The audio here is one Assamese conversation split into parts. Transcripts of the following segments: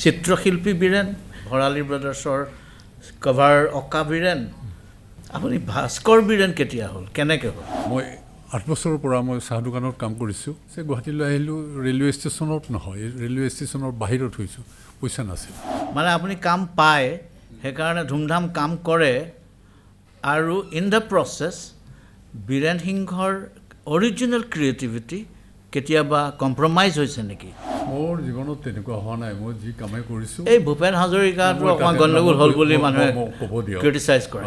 চিত্ৰশিল্পী বীৰেণ, ভৰালী ব্ৰাদাৰ্ছৰ কভাৰ অঁকা বীৰেণ, আপুনি ভাস্কৰ বীৰেণ কেতিয়া হ'ল, কেনেকৈ হ'ল? মই 8 বছৰৰ পৰা মই চাহ দোকানত কাম কৰিছোঁ। যে গুৱাহাটীলৈ আহিলোঁ, ৰেলৱে ষ্টেচনত নহয়, ৰেলৱে ষ্টেচনৰ বাহিৰত হৈছোঁ, পইচা নাছিল। মানে আপুনি কাম পায়, সেইকাৰণে ধুমধাম কাম কৰে আৰু ইন the process Biren সিংহৰ অৰিজিনেল ক্ৰিয়েটিভিটি কেতিয়াবা কম্প্ৰমাইজ হৈছে নেকি? মোৰ জীৱনত তেনেকুৱা হোৱা নাই। মই যি কামেই কৰিছোঁ, এই ভূপেন হাজৰিকাটো অকণমান গণ্ডগোল হ'ল বুলি মানুহে ক'ব দিয়ক, ক্ৰিটিচাইজ কৰে।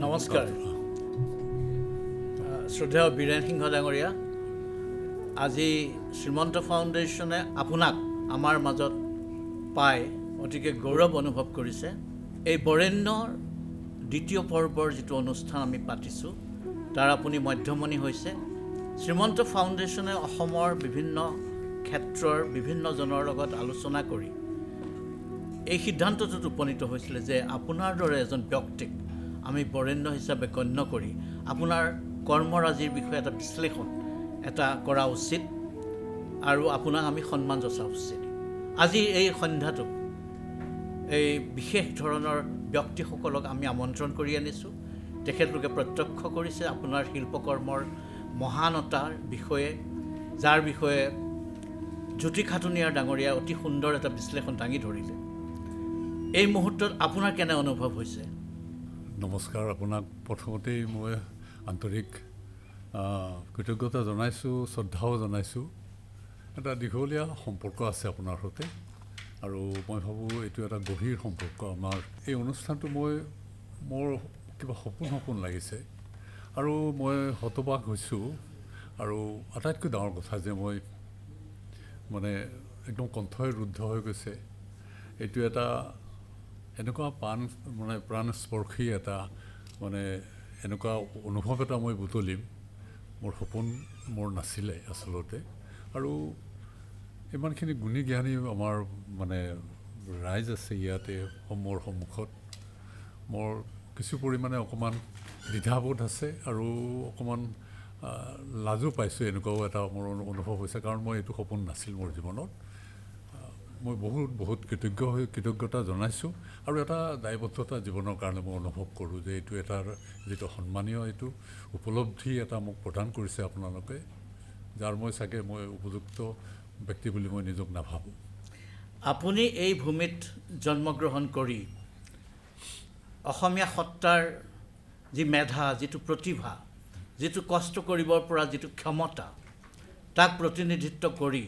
নমস্কাৰ শ্ৰদ্ধেয় বীৰেণ সিংহ ডাঙৰীয়া, আজি শ্ৰীমন্ত ফাউণ্ডেশ্যনে আপোনাক আমাৰ মাজত পাই অতিকে গৌৰৱ অনুভৱ কৰিছে। এই বৰেণ্যৰ দ্বিতীয় পৰ্বৰ যিটো অনুষ্ঠান আমি পাতিছোঁ, তাৰ আপুনি মধ্যমণি হৈছে। শ্ৰীমন্ত ফাউণ্ডেশ্যনে অসমৰ বিভিন্ন ক্ষেত্ৰৰ বিভিন্নজনৰ লগত আলোচনা কৰি এই সিদ্ধান্তটোত উপনীত হৈছিলে যে আপোনাৰ দৰে এজন ব্যক্তিক আমি বৰেণ্য হিচাপে গণ্য কৰি আপোনাৰ কৰ্মৰাজিৰ বিষয়ে এটা বিশ্লেষণ এটা কৰা উচিত আৰু আপোনাক আমি সন্মান যচা উচিত। আজি এই সন্ধ্যাটোত এই বিশেষ ধৰণৰ ব্যক্তিসকলক আমি আমন্ত্ৰণ কৰি আনিছোঁ। তেখেতলোকে প্ৰত্যক্ষ কৰিছে আপোনাৰ শিল্পকৰ্মৰ মহানতাৰ বিষয়ে, যাৰ বিষয়ে জ্যোতি খাটনিয়াৰ ডাঙৰীয়াই অতি সুন্দৰ এটা বিশ্লেষণ দাঙি ধৰিলে। এই মুহূৰ্তত আপোনাৰ কেনে অনুভৱ হৈছে? নমস্কাৰ, আপোনাক প্ৰথমতেই মই আন্তৰিক কৃতজ্ঞতা জনাইছোঁ, শ্ৰদ্ধাও জনাইছোঁ। এটা দীঘলীয়া সম্পৰ্ক আছে আপোনাৰ সৈতে আৰু মই ভাবোঁ এইটো এটা গভীৰ সম্পৰ্ক আমাৰ। এই অনুষ্ঠানটো মই মোৰ কিবা সপোন সপোন লাগিছে আৰু মই হতবাক হৈছোঁ। আৰু আটাইতকৈ ডাঙৰ কথা যে মই মানে একদম কণ্ঠই ৰুদ্ধ হৈ গৈছে। এইটো এটা এনেকুৱা মানে প্ৰাণস্পৰ্শী এটা মানে এনেকুৱা অনুভৱ এটা মই বুটলিম, মোৰ সপোন মোৰ নাছিলে আচলতে। আৰু ইমানখিনি গুণী জ্ঞানী আমাৰ মানে ৰাইজ আছে ইয়াতে মোৰ সন্মুখত। মোৰ কিছু পৰিমাণে অকণমান দ্বিধাবোধ আছে আৰু অকণমান লাজো পাইছোঁ, এনেকুৱাও এটা মোৰ অনুভৱ হৈছে, কাৰণ মই এইটো সপোন নাছিল মোৰ জীৱনত। মই বহুত বহুত কৃতজ্ঞ হৈ কৃতজ্ঞতা জনাইছোঁ আৰু এটা দায়বদ্ধতা জীৱনৰ কাৰণে মই অনুভৱ কৰোঁ যে এইটো এটা যিটো সন্মানীয় এইটো উপলব্ধি এটা মোক প্ৰদান কৰিছে আপোনালোকে, যাৰ মই চাগে মই উপযুক্ত ব্যক্তি বুলি মই নিজক নাভাবোঁ। আপুনি এই ভূমিত জন্মগ্ৰহণ কৰি অসমীয়া সত্তাৰ যি মেধা, যিটো প্ৰতিভা, যিটো কষ্ট কৰিবৰ পৰা যিটো ক্ষমতা, তাক প্ৰতিনিধিত্ব কৰি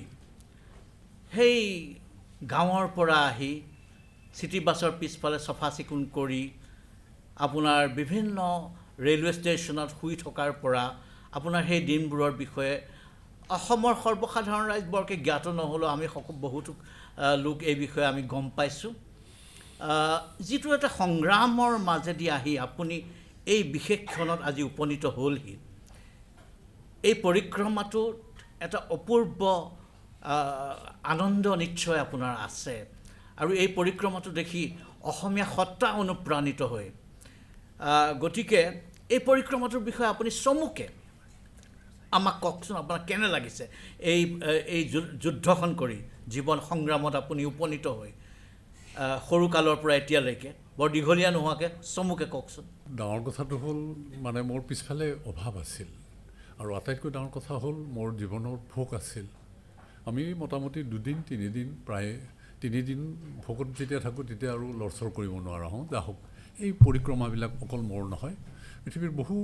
সেই গাঁৱৰ পৰা আহি চিটি বাছৰ পিছফালে চফা চিকুণ কৰি আপোনাৰ বিভিন্ন ৰেলৱে ষ্টেচনত শুই থকাৰ পৰা আপোনাৰ সেই দিনবোৰৰ বিষয়ে অসমৰ সৰ্বসাধাৰণ ৰাইজ বৰকৈ জ্ঞাত নহ'লেও আমি বহুতো লোক এই বিষয়ে আমি গম পাইছোঁ। যিটো এটা সংগ্ৰামৰ মাজেদি আহি আপুনি এই বিশেষ ক্ষণত আজি উপনীত হ'লহি, এই পৰিক্ৰমাটোত এটা অপূৰ্ব আনন্দ নিশ্চয় আপোনাৰ আছে আৰু এই পৰিক্ৰমাটো দেখি অসমীয়া সত্তা অনুপ্ৰাণিত হৈ, গতিকে এই পৰিক্ৰমাটোৰ বিষয়ে আপুনি চমুকে আমাক কওকচোন, আপোনাক কেনে লাগিছে এই এই যুদ্ধখন কৰি, জীৱন সংগ্ৰামত আপুনি উপনীত হৈ সৰুকালৰ পৰা এতিয়ালৈকে, বৰ দীঘলীয়া নোহোৱাকৈ চমুকে কওকচোন। ডাঙৰ কথাটো হ'ল মানে মোৰ পিছফালে অভাৱ আছিল আৰু আটাইতকৈ ডাঙৰ কথা হ'ল মোৰ জীৱনৰ ভোক আছিল। আমি মোটামুটি দুদিন তিনিদিন, প্ৰায় তিনিদিন ভোকত যেতিয়া থাকোঁ তেতিয়া আৰু লৰচৰ কৰিব নোৱাৰা হওঁ। যা হওক, এই পৰিক্ৰমাবিলাক অকল মোৰ নহয়, পৃথিৱীৰ বহু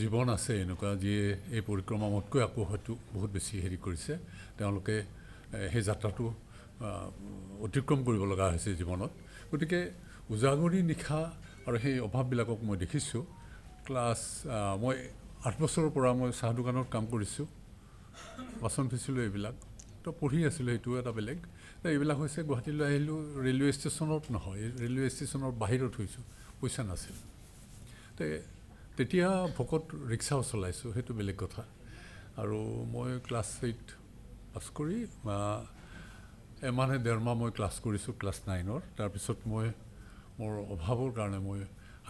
জীৱন আছে এনেকুৱা যিয়ে এই পৰিক্ৰমা মোতকৈ আকৌ হয়তো বহুত বেছি হেৰি কৰিছে। তেওঁলোকে সেই যাত্ৰাটো অতিক্ৰম কৰিব লগা হৈছে জীৱনত। গতিকে উজাগৰী নিশা আৰু সেই অভাৱবিলাকক মই দেখিছোঁ। ক্লাছ মই 8 বছৰৰ পৰা মই চাহ দোকানত কাম কৰিছোঁ, বাচন ধুইছিলোঁ, এইবিলাক তো পঢ়ি আছিলোঁ, সেইটোও এটা বেলেগ। এইবিলাক হৈছে গুৱাহাটীলৈ আহিলোঁ, ৰেলৱে ষ্টেচনত নহয়, ৰেলৱে ষ্টেচনৰ বাহিৰত হৈছোঁ, পইচা নাছিল। তেতিয়া ভোকত ৰিক্সাও চলাইছোঁ, সেইটো বেলেগ কথা। আৰু মই ক্লাছ 8 পাছ কৰি এমাহ নে ডেৰমাহ মই ক্লাছ কৰিছোঁ, ক্লাছ 9ৰ। তাৰপিছত মই মোৰ অভাৱৰ কাৰণে মই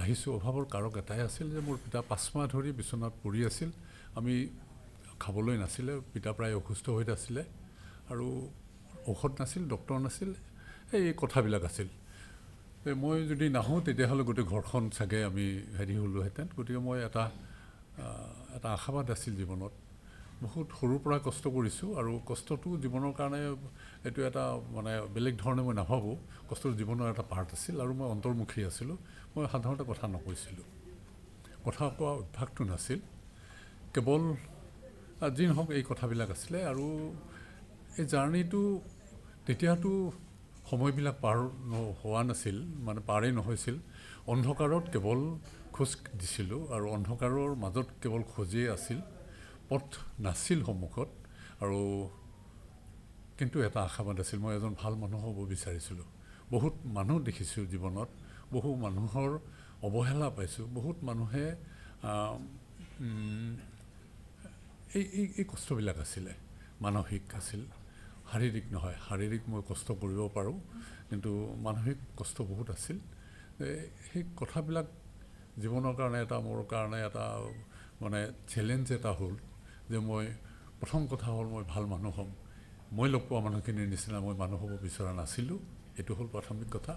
আহিছোঁ। অভাৱৰ কাৰক এটাই আছিল যে মোৰ পিতা 5 মাহ ধৰি বিচনাত পৰি আছিল, আমি খাবলৈ নাছিলে, পিতা প্ৰায় অসুস্থ হৈ আছিলে আৰু ঔষধ নাছিল, ডক্তৰ নাছিল, এই কথাবিলাক আছিল। মই যদি নাহোঁ তেতিয়াহ'লে গোটেই ঘৰখন চাগে আমি হেৰি হ'লোহেঁতেন। গতিকে মই এটা এটা আশাবাদ আছিল জীৱনত। বহুত সৰুৰ পৰা কষ্ট কৰিছোঁ আৰু কষ্টটো জীৱনৰ কাৰণে এইটো এটা মানে বেলেগ ধৰণে মই নাভাবোঁ, কষ্টটো জীৱনৰ এটা পাৰ্ট আছিল আৰু মই অন্তৰ্মুখী আছিলোঁ। মই সাধাৰণতে কথা নকৈছিলোঁ, কথা কোৱা অভ্যাসটো নাছিল, কেৱল যি নহওক এই কথাবিলাক আছিলে। আৰু এই জাৰ্ণিটো তেতিয়াতো সময়বিলাক পাৰ হোৱা নাছিল, মানে পাৰেই নহৈছিল। অন্ধকাৰত কেৱল খোজ দিছিলোঁ আৰু অন্ধকাৰৰ মাজত কেৱল খোজেই আছিল, পথ নাছিল সন্মুখত। আৰু কিন্তু এটা আশাবাদ আছিল, মই এজন ভাল মানুহ হ'ব বিচাৰিছিলোঁ। বহুত মানুহ দেখিছোঁ জীৱনত, বহু মানুহৰ অৱহেলা পাইছোঁ, বহুত মানুহে এই এই কষ্টবিলাক আছিলে, মানসিক আছিল, শাৰীৰিক নহয়। শাৰীৰিক মই কষ্ট কৰিব পাৰোঁ, কিন্তু মানসিক কষ্ট বহুত আছিল। সেই কথাবিলাক জীৱনৰ কাৰণে এটা, মোৰ কাৰণে এটা মানে চেলেঞ্জ এটা হ'ল যে মই প্ৰথম কথা হ'ল মই ভাল মানুহ হ'ম। মই লগ পোৱা মানুহখিনিৰ নিচিনা মই মানুহ হ'ব বিচৰা নাছিলোঁ, এইটো হ'ল প্ৰাথমিক কথা।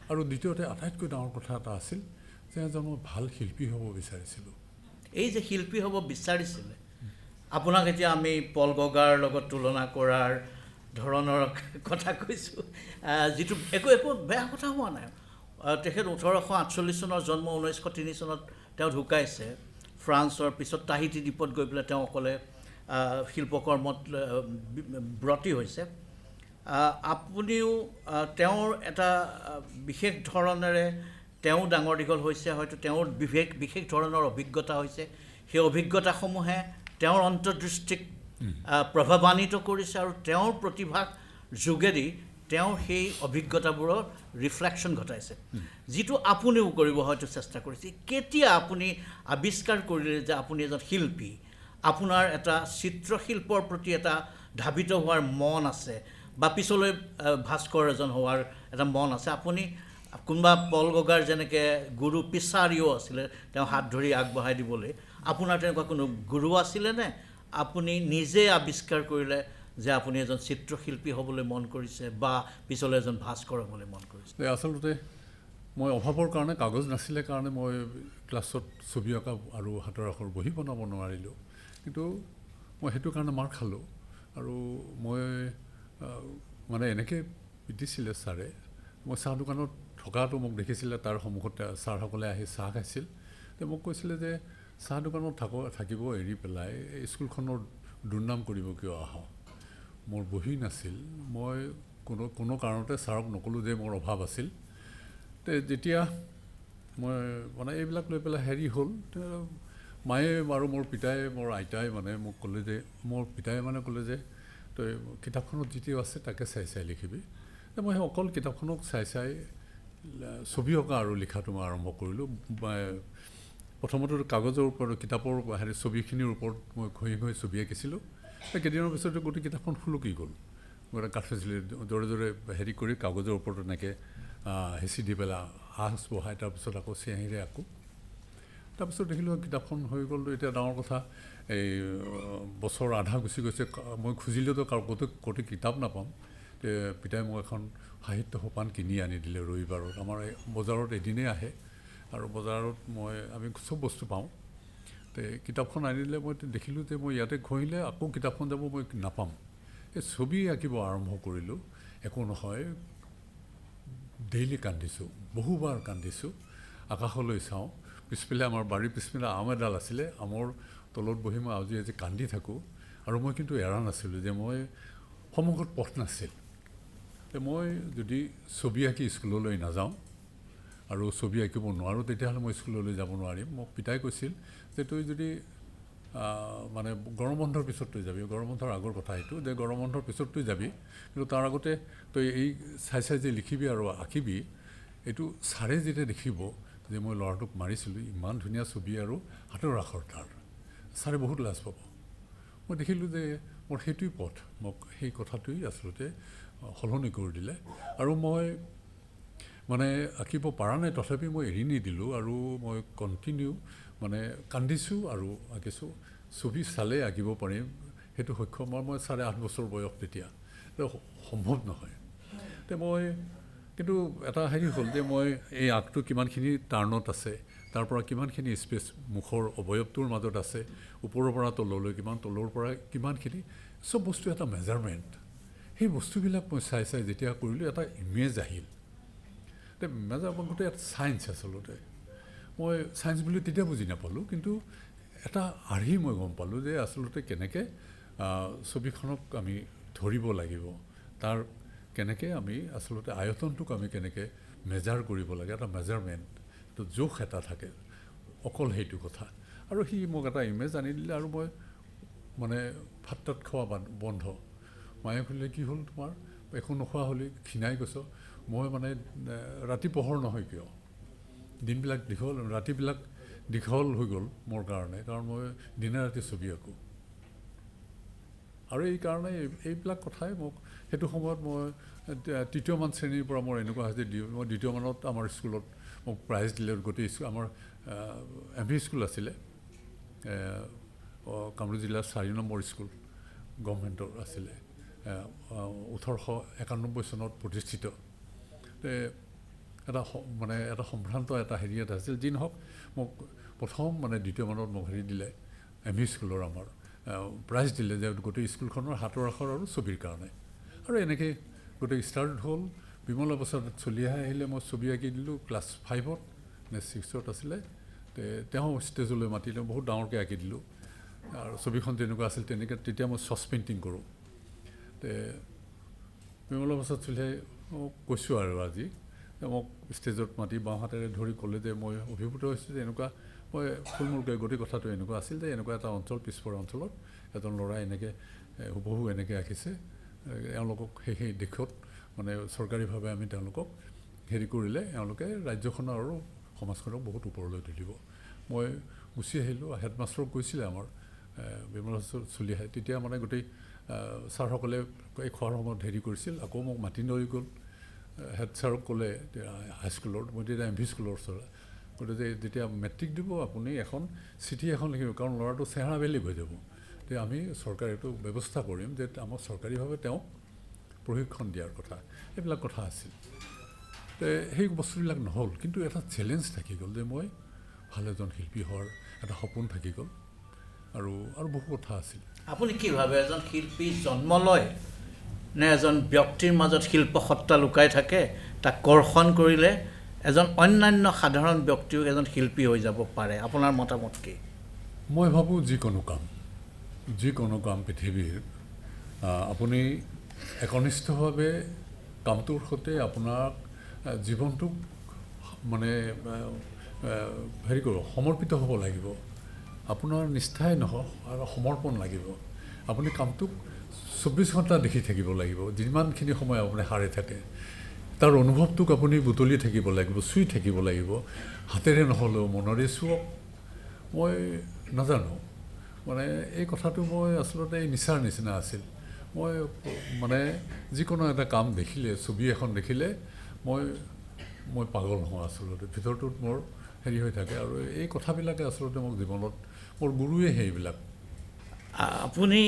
আৰু দ্বিতীয়তে আটাইতকৈ ডাঙৰ কথা এটা আছিল যে এজন মই ভাল শিল্পী হ'ব বিচাৰিছিলোঁ। এই যে শিল্পী হ'ব বিচাৰিছিলে, আপোনাক এতিয়া আমি পল গগাৰ লগত তুলনা কৰাৰ ধৰণৰ কথা কৈছোঁ, যিটো একো একো বেয়া কথা হোৱা নাই। তেখেত 1848 চনৰ জন্ম, 1903 চনত তেওঁ ঢুকাইছে ফ্ৰান্সৰ। পিছত তাহিতি দ্বীপত গৈ পেলাই তেওঁ অকলে শিল্পকৰ্মত ব্ৰতী হৈছে। আপুনিও তেওঁৰ এটা বিশেষ ধৰণেৰে তেওঁ ডাঙৰ দীঘল হৈছে, হয়তো তেওঁৰ বিশেষ ধৰণৰ অভিজ্ঞতা হৈছে, সেই অভিজ্ঞতাসমূহে তেওঁৰ অন্তৰ্দৃষ্টিক প্ৰভাৱান্বিত কৰিছে আৰু তেওঁৰ প্ৰতিভাক যোগেদি তেওঁ সেই অভিজ্ঞতাবোৰৰ ৰিফ্লেকশ্যন ঘটাইছে, যিটো আপুনিও কৰিব হয়তো চেষ্টা কৰিছে। কেতিয়া আপুনি আৱিষ্কাৰ কৰিলে যে আপুনি এজন শিল্পী, আপোনাৰ এটা চিত্ৰশিল্পৰ প্ৰতি এটা ধাবিত হোৱাৰ মন আছে বা পিছলৈ ভাস্কৰ এজন হোৱাৰ এটা মন আছে? আপুনি কোনোবা পল গগাৰ যেনেকৈ গুৰু পিছাৰিও আছিলে তেওঁ হাত ধৰি আগবঢ়াই দিবলৈ, আপোনাৰ তেনেকুৱা কোনো গুৰু আছিলেনে? আপুনি নিজে আৱিষ্কাৰ কৰিলে যে আপুনি এজন চিত্ৰশিল্পী হ'বলৈ মন কৰিছে বা পিছলৈ এজন ভাস্কৰ হ'বলৈ মন কৰিছে? আচলতে মই অভাৱৰ কাৰণে, কাগজ নাছিলে কাৰণে মই ক্লাছত ছবি অঁকা আৰু হাতৰ আখৰ বহি বনাব নোৱাৰিলোঁ, কিন্তু মই সেইটো কাৰণে মাৰ খালোঁ। আৰু মই মানে এনেকৈ পিটিছিলে ছাৰে, মই চাহ দোকানত থকাটো মোক দেখিছিলে, তাৰ সন্মুখত ছাৰসকলে আহি চাহ খাইছিল। মোক কৈছিলে যে চাহ দোকানত থাকিব এৰি পেলাই স্কুলখনৰ দুৰ্নাম কৰিব কিয় আহ? মোৰ বহি নাছিল, মই কোনো কোনো কাৰণতে ছাৰক নক'লোঁ যে মোৰ অভাৱ আছিল। যেতিয়া মই মানে এইবিলাক লৈ পেলাই হেৰি হ'ল, মায়ে আৰু মোৰ পিতাই, মোৰ আইতাই মানে মোক ক'লে যে, মোৰ পিতাই মানে ক'লে যে তই কিতাপখনত যিটো আছে তাকে চাই চাই লিখিবি। মই সেই অকল কিতাপখনক চাই চাই ছবি অঁকা আৰু লিখাটো মই আৰম্ভ কৰিলোঁ। প্ৰথমতে কাগজৰ ওপৰত, কিতাপৰ হেৰি ছবিখিনিৰ ওপৰত মই ঘঁহি ঘঁহি ছবি আঁকিছিলোঁ। কেইদিনমানৰ পিছতে গোটেই কিতাপখন সুলকি গ'ল। মই কাঠ পেঞ্চিলে জোৰে জোৰে হেৰি কৰি কাগজৰ ওপৰত এনেকৈ হেঁচি দি পেলাই আঁচ বহাই তাৰপিছত আকৌ চিয়াঁহীৰে আঁকো। তাৰপিছত দেখিলোঁ কিতাপখন হৈ গ'ল। এতিয়া ডাঙৰ কথা, এই বছৰ আধা গুচি গৈছে, মই খুজিলেতো কাৰো ক'তো কিতাপ নাপাম। পিতাই মোক এখন সাহিত্য সোপান কিনি আনি দিলে ৰবিবাৰত। আমাৰ এই বজাৰত এদিনেই আহে আৰু বজাৰত আমি চব বস্তু পাওঁ। কিতাপখন আনি দিলে, মই দেখিলোঁ যে মই ইয়াতে ঘঁহিলে আকৌ কিতাপখন যাব, মই নাপাম। এই ছবি আঁকিব আৰম্ভ কৰিলোঁ, একো নহয়, ডেইলি কান্দিছোঁ, বহুবাৰ কান্দিছোঁ। আকাশলৈ চাওঁ, পিছফালে আমাৰ বাৰীৰ পিছফালে আম এডাল আছিলে, আমৰ তলত বহি মই আজি আজি কান্দি থাকোঁ। আৰু মই কিন্তু এৰা নাছিলোঁ যে মই সন্মুখত পথ নাছিল, মই যদি ছবি আঁকি স্কুললৈ নাযাওঁ আৰু ছবি আঁকিব নোৱাৰোঁ তেতিয়াহ'লে মই স্কুললৈ যাব নোৱাৰিম। মোক পিতাই কৈছিল যে তই যদি মানে গৰম বন্ধৰ পিছত তই যাবি, গৰম বন্ধৰ আগৰ কথা এইটো, যে গৰম বন্ধৰ পিছত তই যাবি, কিন্তু তাৰ আগতে তই এই চাই চাই যে লিখিবি আৰু আঁকিবি, এইটো ছাৰে যেতিয়া দেখিব যে মই ল'ৰাটোক মাৰিছিলোঁ, ইমান ধুনীয়া ছবি আৰু হাতৰ আখৰ তাৰ, ছাৰে বহুত লাজ পাব। মই দেখিলোঁ যে মোৰ সেইটোৱেই পথ, মোক সেই কথাটোৱেই আচলতে সলনি কৰি দিলে। আৰু মই মানে আঁকিব পৰা নাই, তথাপি মই এৰি নিদিলোঁ আৰু মই কণ্টিনিউ মানে কান্দিছোঁ আৰু আঁকিছোঁ। ছবি চালে আঁকিব পাৰিম সেইটো সক্ষম। মই 8.5 বছৰ বয়স তেতিয়া, সম্ভৱ নহয়। তে মই কিন্তু এটা হেৰি হ'ল যে মই এই আগটো কিমানখিনি টাৰ্ণত আছে, তাৰ পৰা কিমানখিনি স্পেচ মুখৰ অৱয়বটোৰ মাজত আছে, ওপৰৰ পৰা তললৈ কিমান, তলৰ পৰা কিমানখিনি, চব বস্তু এটা মেজাৰমেণ্ট। সেই বস্তুবিলাক মই চাই চাই যেতিয়া কৰিলোঁ এটা ইমেজ আহিল। মেজাৰমেণ্ট গোটেই এটা চায়েন্স আচলতে। মই চায়েন্স বুলি তেতিয়া বুজি নাপালোঁ, কিন্তু এটা আৰ্হি মই গম পালোঁ যে আচলতে কেনেকৈ ছবিখনক আমি ধৰিব লাগিব, তাৰ কেনেকৈ আমি আচলতে আয়তনটোক আমি কেনেকৈ মেজাৰ কৰিব লাগে, এটা মেজাৰমেণ্ট, এইটো জোখ এটা থাকে, অকল সেইটো কথা। আৰু সি মোক এটা ইমেজ আনি দিলে আৰু মই মানে ভাত তাত খোৱা বন্ধ। মায়ে সুধিলে কি হ'ল তোমাৰ, একো নোখোৱা হ'লি, ক্ষীণাই গৈছ। মই মানে ৰাতি পোহৰ নহয় কিয়, দিনবিলাক দীঘল, ৰাতিবিলাক দীঘল হৈ গ'ল মোৰ কাৰণে, কাৰণ মই দিনে ৰাতি ছবি আঁকো। আৰু এই কাৰণে এইবিলাক কথাই মোক সেইটো সময়ত মই তৃতীয়মান শ্ৰেণীৰ পৰা মোৰ এনেকুৱা হৈছে, মই দ্বিতীয়মানত আমাৰ স্কুলত মোক প্ৰাইজ দিলে। গোটেই আমাৰ এম ভি স্কুল আছিলে, কামৰূপ জিলাৰ 4 নম্বৰ স্কুল গভৰ্ণমেণ্টৰ আছিলে, 1891 চনত প্ৰতিষ্ঠিত। এটা মানে এটা সম্ভ্ৰান্ত এটা হেৰি এটা আছিল। যি নহওক মোক প্ৰথম মানে দ্বিতীয়মানত মোক হেৰি দিলে, এম ভি স্কুলৰ আমাৰ প্ৰাইজ দিলে যে গোটেই স্কুলখনৰ হাতৰ আখৰ আৰু ছবিৰ কাৰণে। আৰু এনেকৈ গোটেই ষ্টাৰ্ট হ'ল। বিমলা প্ৰসাদ চলিহাই আহিলে, মই ছবি আঁকি দিলোঁ ক্লাছ 5ত নে 6ত আছিলে। তেওঁ ষ্টেজলৈ মাতিলে, বহুত ডাঙৰকৈ আঁকি দিলোঁ আৰু ছবিখন যেনেকুৱা আছিল তেনেকৈ। তেতিয়া মই চচ পেইণ্টিং কৰোঁ। বিমলা প্ৰসাদ চলিহাই মোক কৈছোঁ আৰু আজি মোক ষ্টেজত মাতি বাওঁ হাতেৰে ধৰি ক'লে যে মই অভিভূত হৈছোঁ যে এনেকুৱা, মই থুলমূলকৈ গোটেই কথাটো এনেকুৱা আছিল যে এনেকুৱা এটা অঞ্চল, পিছপৰা অঞ্চলত এজন ল'ৰাই এনেকৈ হুবহু এনেকৈ আঁকিছে, এওঁলোকক সেই দিশত মানে চৰকাৰীভাৱে আমি তেওঁলোকক হেৰি কৰিলে এওঁলোকে ৰাজ্যখনৰ আৰু সমাজখনক বহুত ওপৰলৈ তুলিব। মই গুচি আহিলোঁ। হেডমাষ্টাৰক কৈছিলে আমাৰ বিমলা চলিহাই, তেতিয়া মানে গোটেই ছাৰসকলে এই খোৱাৰ সময়ত হেৰি কৰিছিল, আকৌ মোক মাতি লৈ গ'ল। হেড ছাৰক ক'লে হাইস্কুলৰ, মই তেতিয়া এম ভি স্কুলৰ ওচৰত, গতিকে যেতিয়া মেট্ৰিক দিব আপুনি এখন চিঠি এখন লিখিব, কাৰণ ল'ৰাটো চেহেৰা বেলেগ হৈ যাব। তেতিয়া আমি চৰকাৰে এইটো ব্যৱস্থা কৰিম যে আমাক চৰকাৰীভাৱে তেওঁক প্ৰশিক্ষণ দিয়াৰ কথা, এইবিলাক কথা আছিল। সেই বস্তুবিলাক নহ'ল, কিন্তু এটা চেলেঞ্জ থাকি গ'ল যে মই ভাল এজন শিল্পী হোৱাৰ এটা সপোন থাকি গ'ল। আৰু আৰু বহু কথা আছিল। আপুনি কি ভাবে, এজন শিল্পী জন্ম লয় নে এজন ব্যক্তিৰ মাজত শিল্পসত্তা লুকাই থাকে, তাক কৰ্ষণ কৰিলে এজন অন্যান্য সাধাৰণ ব্যক্তিও এজন শিল্পী হৈ যাব পাৰে? আপোনাৰ মতামত কি? মই ভাবোঁ যিকোনো কাম পৃথিৱীৰ আপুনি একনিষ্ঠভাৱে কামটোৰ সৈতে আপোনাক জীৱনটোক মানে হেৰি কৰিব, সমৰ্পিত হ'ব লাগিব। আপোনাৰ নিষ্ঠাই নহওক আৰু সমৰ্পণ লাগিব। আপুনি কামটোক 24 ঘণ্টা দেখি থাকিব লাগিব, যিমানখিনি সময় আপুনি সাৰে থাকে তাৰ অনুভৱটোক আপুনি বুটলি থাকিব লাগিব, চুই থাকিব লাগিব, হাতেৰে নহ'লেও মনেৰে চুৱক। মই নাজানো, মানে এই কথাটো মই আচলতে এই নিচাৰ নিচিনা আছিল। মই মানে যিকোনো এটা কাম দেখিলে, ছবি এখন দেখিলে মই মই পাগল হওঁ আচলতে, ভিতৰটোত মোৰ হেৰি হৈ থাকে। আৰু এই কথাবিলাকে আচলতে মোক জীৱনত, মোৰ গুৰুৱে সেইবিলাক। আপুনি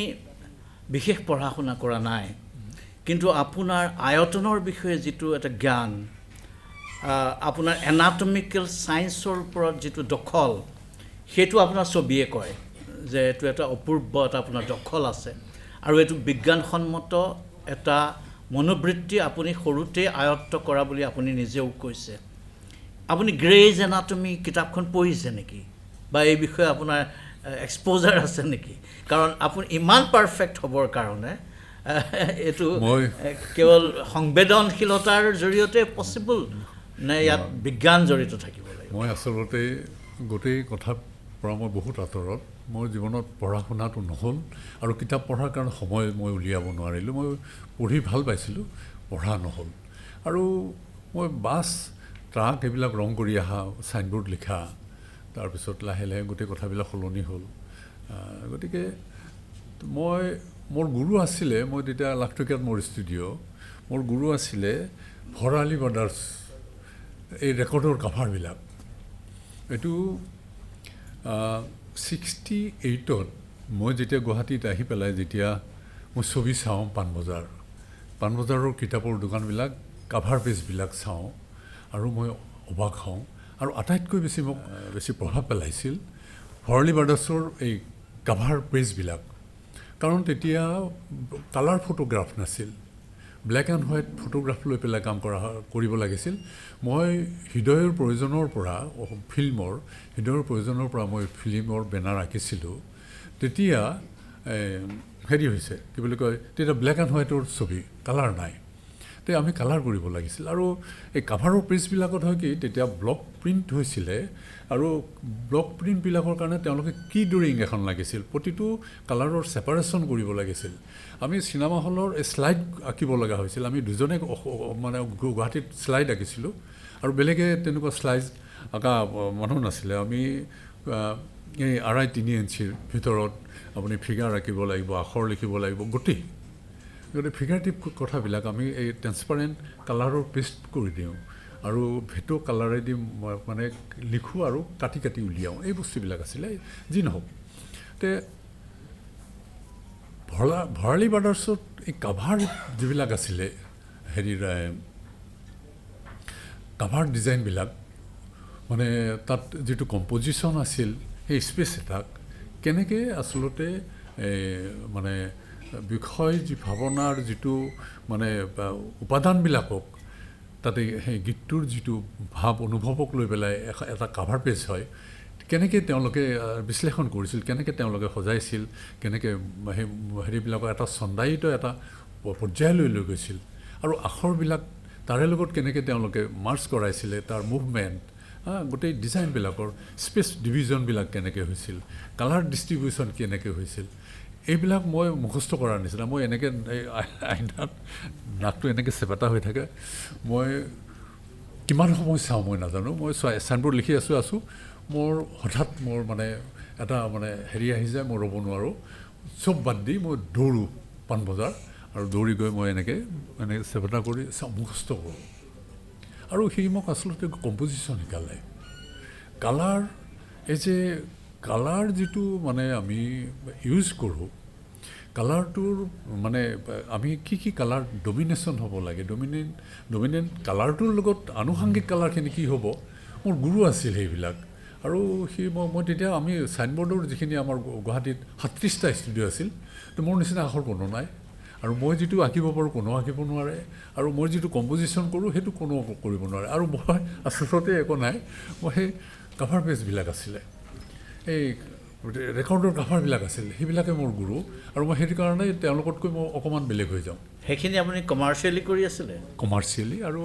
বিশেষ পঢ়া শুনা কৰা নাই, কিন্তু আপোনাৰ আয়তনৰ বিষয়ে যিটো এটা জ্ঞান, আপোনাৰ এনাটমিকেল ছায়েন্সৰ ওপৰত যিটো দখল, সেইটো আপোনাৰ ছবিয়ে কয় যে এইটো এটা অপূৰ্ব এটা আপোনাৰ দখল আছে। আৰু এইটো বিজ্ঞানসন্মত এটা মনোবৃত্তি আপুনি সৰুতেই আয়ত্ব কৰা বুলি আপুনি নিজেও কৈছে। আপুনি গ্ৰেজ এনাটমি কিতাপখন পঢ়িছে নেকি, বা এই বিষয়ে আপোনাৰ এক্সপ'জাৰ আছে নেকি? কাৰণ আপুনি ইমান পাৰফেক্ট হ'বৰ কাৰণে এইটো কেৱল সংবেদনশীলতাৰ জৰিয়তে পচিবল নে ইয়াত বিজ্ঞান জড়িত থাকিব লাগিব? মই আচলতে গোটেই কথাৰ পৰা মই বহুত আঁতৰত। মোৰ জীৱনত পঢ়া শুনাটো নহ'ল আৰু কিতাপ পঢ়াৰ কাৰণে সময় মই উলিয়াব নোৱাৰিলোঁ। মই পঢ়ি ভাল পাইছিলোঁ, পঢ়া নহ'ল। আৰু মই বাছ, ট্ৰাক এইবিলাক ৰং কৰি অহা, চাইনবোৰ্ড লিখা, তাৰপিছত লাহে লাহে গোটেই কথাবিলাক সলনি হ'ল। গতিকে মই, মোৰ গুৰু আছিলে, মই তেতিয়া লাখটকীয়াত মোৰ ষ্টুডিঅ', মোৰ গুৰু আছিলে ভৰালী ব্ৰাদাৰ্ছ, এই ৰেকৰ্ডৰ কাভাৰবিলাক, এইটো 68ত মই যেতিয়া গুৱাহাটীত আহি পেলাই যেতিয়া মই ছবি চাওঁ, পাণবজাৰৰ কিতাপৰ দোকানবিলাক কাভাৰ পেজবিলাক চাওঁ আৰু মই অবাক হওঁ। আৰু আটাইতকৈ বেছি মোক বেছি প্ৰভাৱ পেলাইছিল ভৰালী ব্ৰাদাৰ্ছৰ এই কাভাৰ পেজবিলাক, কাৰণ তেতিয়া কালাৰ ফটোগ্ৰাফ নাছিল, ব্লেক এণ্ড হোৱাইট ফটোগ্ৰাফ লৈ পেলাই কাম কৰিব লাগিছিল। মই হৃদয়ৰ প্ৰয়োজনৰ পৰা, ফিল্মৰ হৃদয়ৰ প্ৰয়োজনৰ পৰা মই ফিল্মৰ বেনাৰ আঁকিছিলোঁ। তেতিয়া হেৰি হৈছে কি বুলি কয়, তেতিয়া ব্লেক এণ্ড হোৱাইটৰ ছবি, কালাৰ নাই, তে আমি কালাৰ কৰিব লাগিছিল। আৰু এই কাভাৰৰ পেজবিলাকত হয় কি, তেতিয়া ব্লক প্ৰিণ্ট হৈছিলে আৰু ব্লক প্ৰিণ্টবিলাকৰ কাৰণে তেওঁলোকে কি ড্ৰয়িং এখন লাগিছিল, প্ৰতিটো কালাৰৰ ছেপাৰেশ্যন কৰিব লাগিছিল। আমি চিনেমা হলৰ এই শ্লাইড আঁকিব লগা হৈছিল। আমি দুজনে মানে গুৱাহাটীত শ্লাইড আঁকিছিলোঁ আৰু বেলেগে তেনেকুৱা শ্লাইড আঁকা মানুহ নাছিলে। আমি এই 2.5-3 ইঞ্চিৰ ভিতৰত আপুনি ফিগাৰ আঁকিব লাগিব, আখৰ লিখিব লাগিব, গোটেই ফিগাৰটিভ কথাবিলাক আমি এই ট্ৰেন্সপাৰেণ্ট কালাৰৰ পেষ্ট কৰি দিওঁ আৰু ভেটো কালাৰেদি মানে লিখোঁ আৰু কাটি কাটি উলিয়াওঁ। এই বস্তুবিলাক আছিলে। যি নহওক, তে ভৰালী ব্ৰাদাৰ্ছত এই কাভাৰ যিবিলাক আছিলে, হেৰিৰ কাভাৰ ডিজাইনবিলাক, মানে তাত যিটো কম্পজিশ্যন আছিল, সেই স্পেচ এটাক কেনেকৈ আচলতে মানে বিষয় যি ভাৱনাৰ যিটো মানে উপাদানবিলাকক তাতে সেই গীতটোৰ যিটো ভাৱ অনুভৱক লৈ পেলাই এটা কাভাৰ পেজ হয়, কেনেকৈ তেওঁলোকে বিশ্লেষণ কৰিছিল, কেনেকৈ তেওঁলোকে সজাইছিল, কেনেকৈ সেই হেৰিবিলাকক এটা চন্দায়িত এটা পৰ্যায়লৈ লৈ গৈছিল আৰু আখৰবিলাক তাৰে লগত কেনেকৈ তেওঁলোকে মাৰ্চ কৰাইছিলে, তাৰ মুভমেণ্ট, গোটেই ডিজাইনবিলাকৰ স্পেচ ডিভিজনবিলাক কেনেকৈ হৈছিল, কালাৰ ডিষ্ট্ৰিবিউশ্যন কেনেকৈ হৈছিল, এইবিলাক মই মুখস্থ কৰাৰ নিচিনা। মই এনেকৈ আইনাত নাকটো এনেকৈ চেপেটা হৈ থাকে, মই কিমান সময় চাওঁ মই নাজানো। মই চাইনবোৰ্ড লিখি আছোঁ, মোৰ হঠাৎ মোৰ মানে এটা মানে হেৰি আহি যায়, মই ৰ'ব নোৱাৰোঁ, চব বাদ দি মই দৌৰোঁ পাণবজাৰ আৰু দৌৰি গৈ মই এনেকৈ এনেকৈ চেপেটা কৰি চাওঁ, মুখস্থ কৰোঁ। আৰু সি মোক আচলতে কম্পজিশ্যন শিকালে। কালাৰ, এই যে কালাৰ যিটো মানে আমি ইউজ কৰোঁ, কালাৰটোৰ মানে আমি কি কি কালাৰ ডমিনেশ্যন হ'ব লাগে, ডমিনেণ্ট কালাৰটোৰ লগত আনুষাংগিক কালাৰখিনি কি হ'ব, মোৰ গুৰু আছিল সেইবিলাক। আৰু সি মই তেতিয়া আমি চাইনবোৰ্ডৰ যিখিনি আমাৰ গুৱাহাটীত 37টা ষ্টুডিঅ' আছিল, তো মোৰ নিচিনা আখৰ কোনো নাই আৰু মই যিটো আঁকিব পাৰোঁ কোনো আঁকিব নোৱাৰে আৰু মই যিটো কম্পজিশ্যন কৰোঁ সেইটো কোনো কৰিব নোৱাৰে। আৰু মই আচলতে একো নাই, মই সেই কাভাৰ পেজবিলাক আছিলে, এই ৰেকৰ্ডৰ কাভাৰবিলাক আছিল, সেইবিলাকে মোৰ গুৰু। আৰু মই সেইটো কাৰণে তেওঁলোকতকৈ মই অকণমান বেলেগ হৈ যাওঁ। সেইখিনি আপুনি কমাৰ্চিয়েলি কৰি আছিলে? কমাৰ্চিয়েলি, আৰু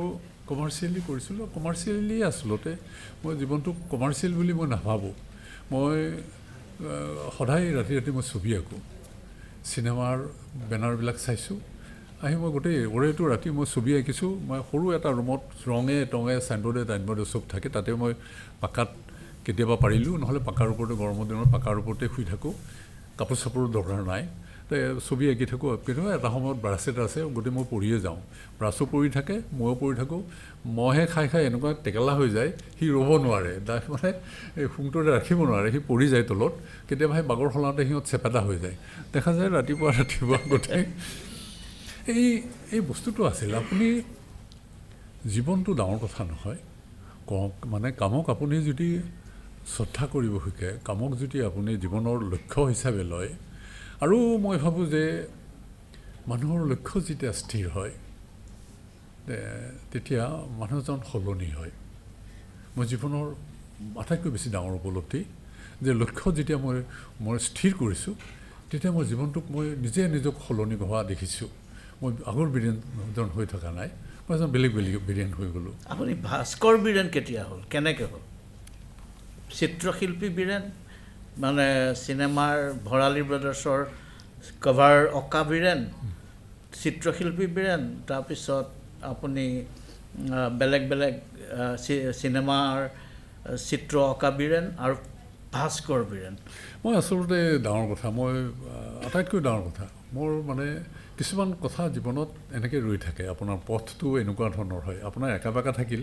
কমাৰ্চিয়েলি কৰিছিলোঁ। কমাৰ্চিয়েলি আচলতে মই জীৱনটোক কমাৰ্চিয়েল বুলি মই নাভাবোঁ। মই সদায় ৰাতি ৰাতি মই ছবি আঁকোঁ, চিনেমাৰ বেনাৰবিলাক চাইছোঁ আহি মই গোটেই ওৰেটো ৰাতি মই ছবি আঁকিছোঁ। মই সৰু এটা ৰুমত ৰঙে টঙে চাইনবোৰ্ডে টাইনবোৰ্ডে চব থাকে, তাতে মই পাকাত কেতিয়াবা পাৰিলোঁ, নহ'লে পাকাৰ ওপৰতে গৰমৰ দিনত পাকাৰ ওপৰতে শুই থাকোঁ, কাপোৰ চাপোৰো দৰকাৰ নাই, ছবি আঁকি থাকোঁ। কিন্তু এটা সময়ত ব্ৰাছ এটা আছে, গোটেই মই পৰিয়ে যাওঁ, ব্ৰাছো পৰি থাকে, ময়ো পৰি থাকোঁ। মহে খাই খাই এনেকুৱা টেকেলা হৈ যায়, সি ৰ'ব নোৱাৰে, তাৰ মানে এই শুংটোতে ৰাখিব নোৱাৰে, সি পৰি যায় তলত। কেতিয়াবা সেই বাগৰ সলাওঁতে সিহঁত চেপেটা হৈ যায়, দেখা যায় ৰাতিপুৱা ৰাতিপুৱা গোটেই এই এই বস্তুটো আছিল। আপুনি জীৱনটো ডাঙৰ কথা নহয়, কওক মানে কামক আপুনি যদি শ্ৰদ্ধা কৰিব শিকে, কামক যদি আপুনি জীৱনৰ লক্ষ্য হিচাপে লয়, আৰু মই ভাবোঁ যে মানুহৰ লক্ষ্য যেতিয়া স্থিৰ হয় তেতিয়া মানুহজন সলনি হয়। মই জীৱনৰ আটাইতকৈ বেছি ডাঙৰ উপলব্ধি যে লক্ষ্য যেতিয়া মই স্থিৰ কৰিছোঁ, তেতিয়া মই জীৱনটোক মই নিজে নিজক সলনি হোৱা দেখিছোঁ। মই আগৰ বীৰেণজন হৈ থকা নাই, মই এজন বেলেগ বেলেগ বীৰেণ হৈ গ'লোঁ। আপুনি ভাস্কৰ বীৰেণ কেতিয়া হ'ল, কেনেকৈ হ'ল? চিত্ৰশিল্পী বীৰেণ, মানে চিনেমাৰ ভৰালী ব্ৰাদাৰ্ছৰ কভাৰ অঁকা বীৰেণ, চিত্ৰশিল্পী বীৰেণ, তাৰপিছত আপুনি বেলেগ বেলেগ চিনেমাৰ চিত্ৰ অঁকা বীৰেণ আৰু ভাস্কৰ বীৰেণ। মই আচলতে ডাঙৰ কথা, মই আটাইতকৈ ডাঙৰ কথা, মোৰ মানে কিছুমান কথা জীৱনত এনেকৈ ৰৈ থাকে, আপোনাৰ পথটো এনেকুৱা ধৰণৰ হয়, আপোনাৰ একা বেকা থাকিল,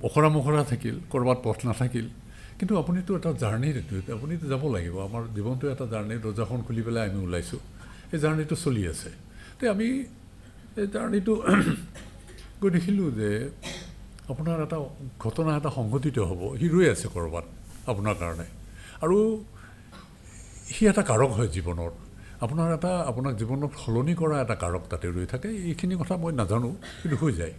ওখৰা মোখৰা থাকিল, ক'ৰবাত পথ নাথাকিল, কিন্তু আপুনিতো এটা জাৰ্ণিত, আপুনিতো যাব লাগিব। আমাৰ জীৱনটো এটা জাৰ্ণি, দৰ্জাখন খুলি পেলাই আমি ওলাইছোঁ, এই জাৰ্ণিটো চলি আছে। তে আমি এই জাৰ্ণিটো গৈ দেখিলোঁ যে আপোনাৰ এটা ঘটনা এটা সংঘটিত হ'ব, সি ৰৈ আছে ক'ৰবাত আপোনাৰ কাৰণে, আৰু সি এটা কাৰক হয় জীৱনৰ, আপোনাৰ এটা আপোনাক জীৱনত সলনি কৰা এটা কাৰক তাতে ৰৈ থাকে। এইখিনি কথা মই নাজানো, কিন্তু হৈ যায়।